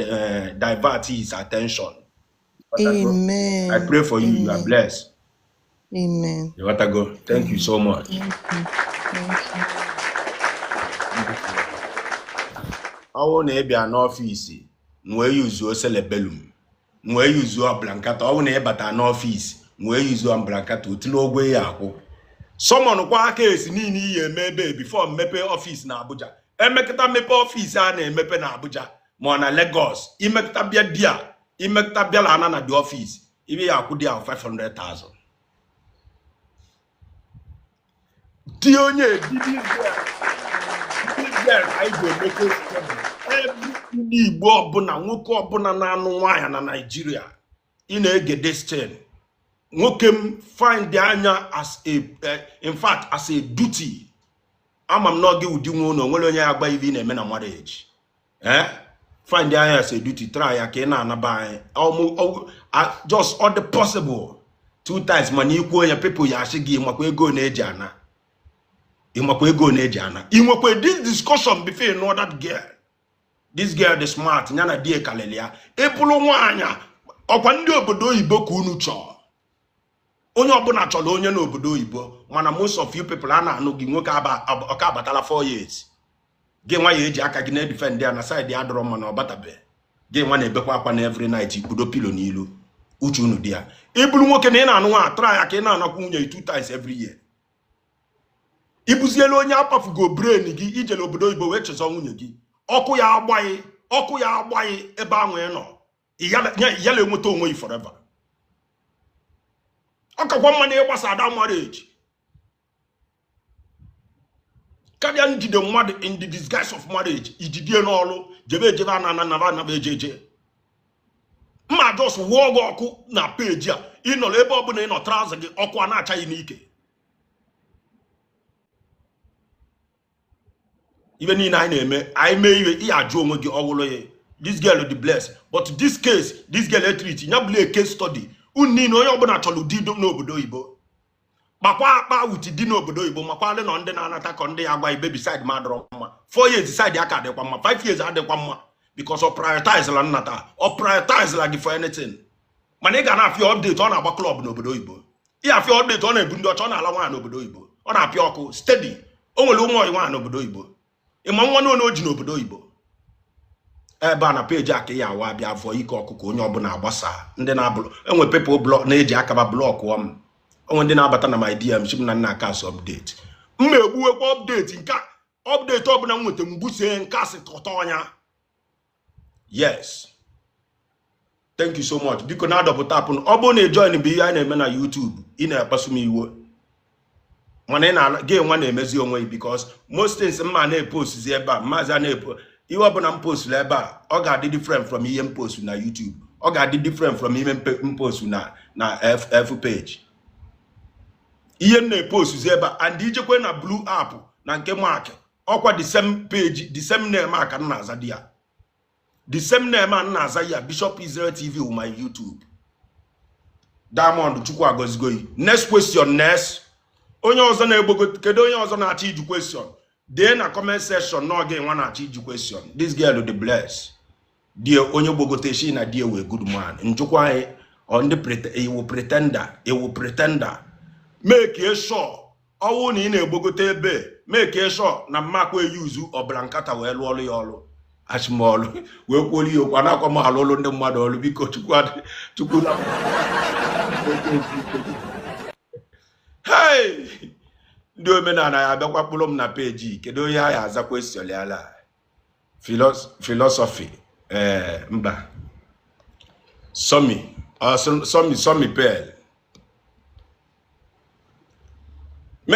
divert his attention. I Amen. pray for you. You are Amen. blessed. Amen. Ịghọtago? Thank you so much. Thank you. Thank you. Ọ bụrụ na ị bịa n'ọfịs, nwee yuzuo cerebellum, nwee yuzuo blankata. Ọ bụrụ na ị bata n'ọfịs, nwee yuzuo blankata, otili ụgwọ ya akwụ. Summon kwa aka esi niile iyi eme ebe before mmepe office na Abuja. Emekọta mmepe office a na-emepe na Abuja ma ọ na Lagos, imekọta bịa dia, imekọta bịa la ana na the office, ibe ya akwụ dia 500,000. Di onye di this girl anyị ga-emepe every ndị Igbo ọbụla, nwoke ọbụla na-anụ nwaanyị na Naịjirịa, ị na-ege this thing. Nwoke m find anya as a in fact as a duty. Ama m na gị ụdị nwe ụlọ nwere onye ya agba ive ị na-eme na marriage. Find anya as a duty, try ya ka ị na-anaba anyị just all the possible two times. Mana ikwu onye people ya asị gị ịmakwa ego na-eji ana, ịmakwa ego na-eji ana. Ị nwekwa this discussion before you know that girl. This girl dị smart, ya na di kalili ya. Ịbụrụ nwaanyị ọkwa ndị obodo oyibo ka unu chọọ. Onye ọbụla chọrọ onye n'obodo oyibo, mana most of you people a na-anụ gị nwoke ọka abatala 4 years. Gị nwa ya eji aka gị na-edefend ya na side ya dọrọ mma na ọ batabe. Gị nwa na-ebekwa akwa na every night ikpudo pillow n'ilu. Uche unu dị ya. Ịbụrụ nwoke na ị na-anụ nwa, try ya ka ị na-anakwu nwunye 2 times every year. Ịbụzielu onye akpafugo brain gị ijele obodo oyibo wee chezọ nwunye gị. Ọkụ ya agbaghị, ọkụ ya agbaghị ebe ahụ ị nọ. Yala enweta onwe gị forever. Ọ kakwa mma na ịgbasa ada marriage karịa njide mmadụ in the disguise of marriage, ijidie n'ọlụ jebe ejebe ana ana naba anaba eje eje. Mma just wụọ gị ọkụ na peji a ị nọrọ ebe ọbụla ị nọ, trouser gị ọkụ a na-achaghị n'ike. Ibe niile anyị na-eme, anyị mee iwe, ị ajụ onwe gị ọwụlụ ya. This girl dị blessed, but this case, this girl etrit ya bụla a case study. Unu niile onye ọbụla chọrọ di n'obodo oyibo, kpakwa akpa with di n'obodo oyibo, makwalị nọ ndị na-anata ka ndị ya agwa ibe beside ma adọrọ mma. 4 years side aka adịkwa mma, 5 years adịkwa mma, because ọ prioritize la nnata, ọ prioritize la gị for anything. Mana ị ga na-afịa update, ọ na-agba club n'obodo oyibo. Ị afịa update, ọ na-ebu ndị ọcha, ọ na-ala nwaanyị n'obodo oyibo, ọ na-apịa ọkụ steady. O nwere ụmụ ọyị nwaanyị n'obodo oyibo. Ịma nwa n'one o ji n'obodo oyibo. Ebe a na peji a ka ya awa abịa afọ ike ọkụkọ onye ọbụla agbasa. Ndị na-abụrụ enwe people block na-eji akaba block m. Onwe ndị na-abata na my DM si m na nna aka update. M na-egbuwekwa update nke update ọbụla m nweta mgbusie nke asị tọtọ ọnya. Yes, thank you so much. Biko na-adọpụta apụ. Ọ bụrụ na ị join bụ ihe anyị na-eme na YouTube, ị na-akpasu m iwe, mana ị na gị nwa na-emezi onwe gị, because most things mma na-epostizi ebe a, mmazi a na-epo ihe ọbụla m posturu ebe a, ọ ga-adị different from ihe m postu na YouTube, ọ ga-adị different from ihe m postu na FF page. Ihe m na-epostuzi ebe a and ijekwe na blue app na nke Mark, ọkwa the same page, the same name a ka m na-aza di ya, the same name a m na-aza ya, Bishop Israel TV with my YouTube. Diamond Chukwu agọzigoyi. Next question, next. Onye ọzọ na-egbogo, kedu onye ọzọ na-achọ iju question? Dee na comment section na ọ ga-enwe na-achọ iju question. This girl dị bless. Die onye gbogote shi na die wee good man. Njụkwa anyị ọ ndị iwu pretender, iwu pretender. Make sure ọwụ na ị na-egbogote ebe, make sure na mmakwa eyuzu ọbara nkata wee lụọ ọrụ ya ọrụ. Achịmọlụ wee kwuolu ya okwu, a na-akwa m alụ ọlụ ndị mmadụ ọlụ, biko Chukwu Chukwu na hey! Ndị omenala ya abịakwa kpụrụ m na peji. Kedu onye a ya aza question ya la? Philosophy, mba. Somi, Somi, Somi Pel.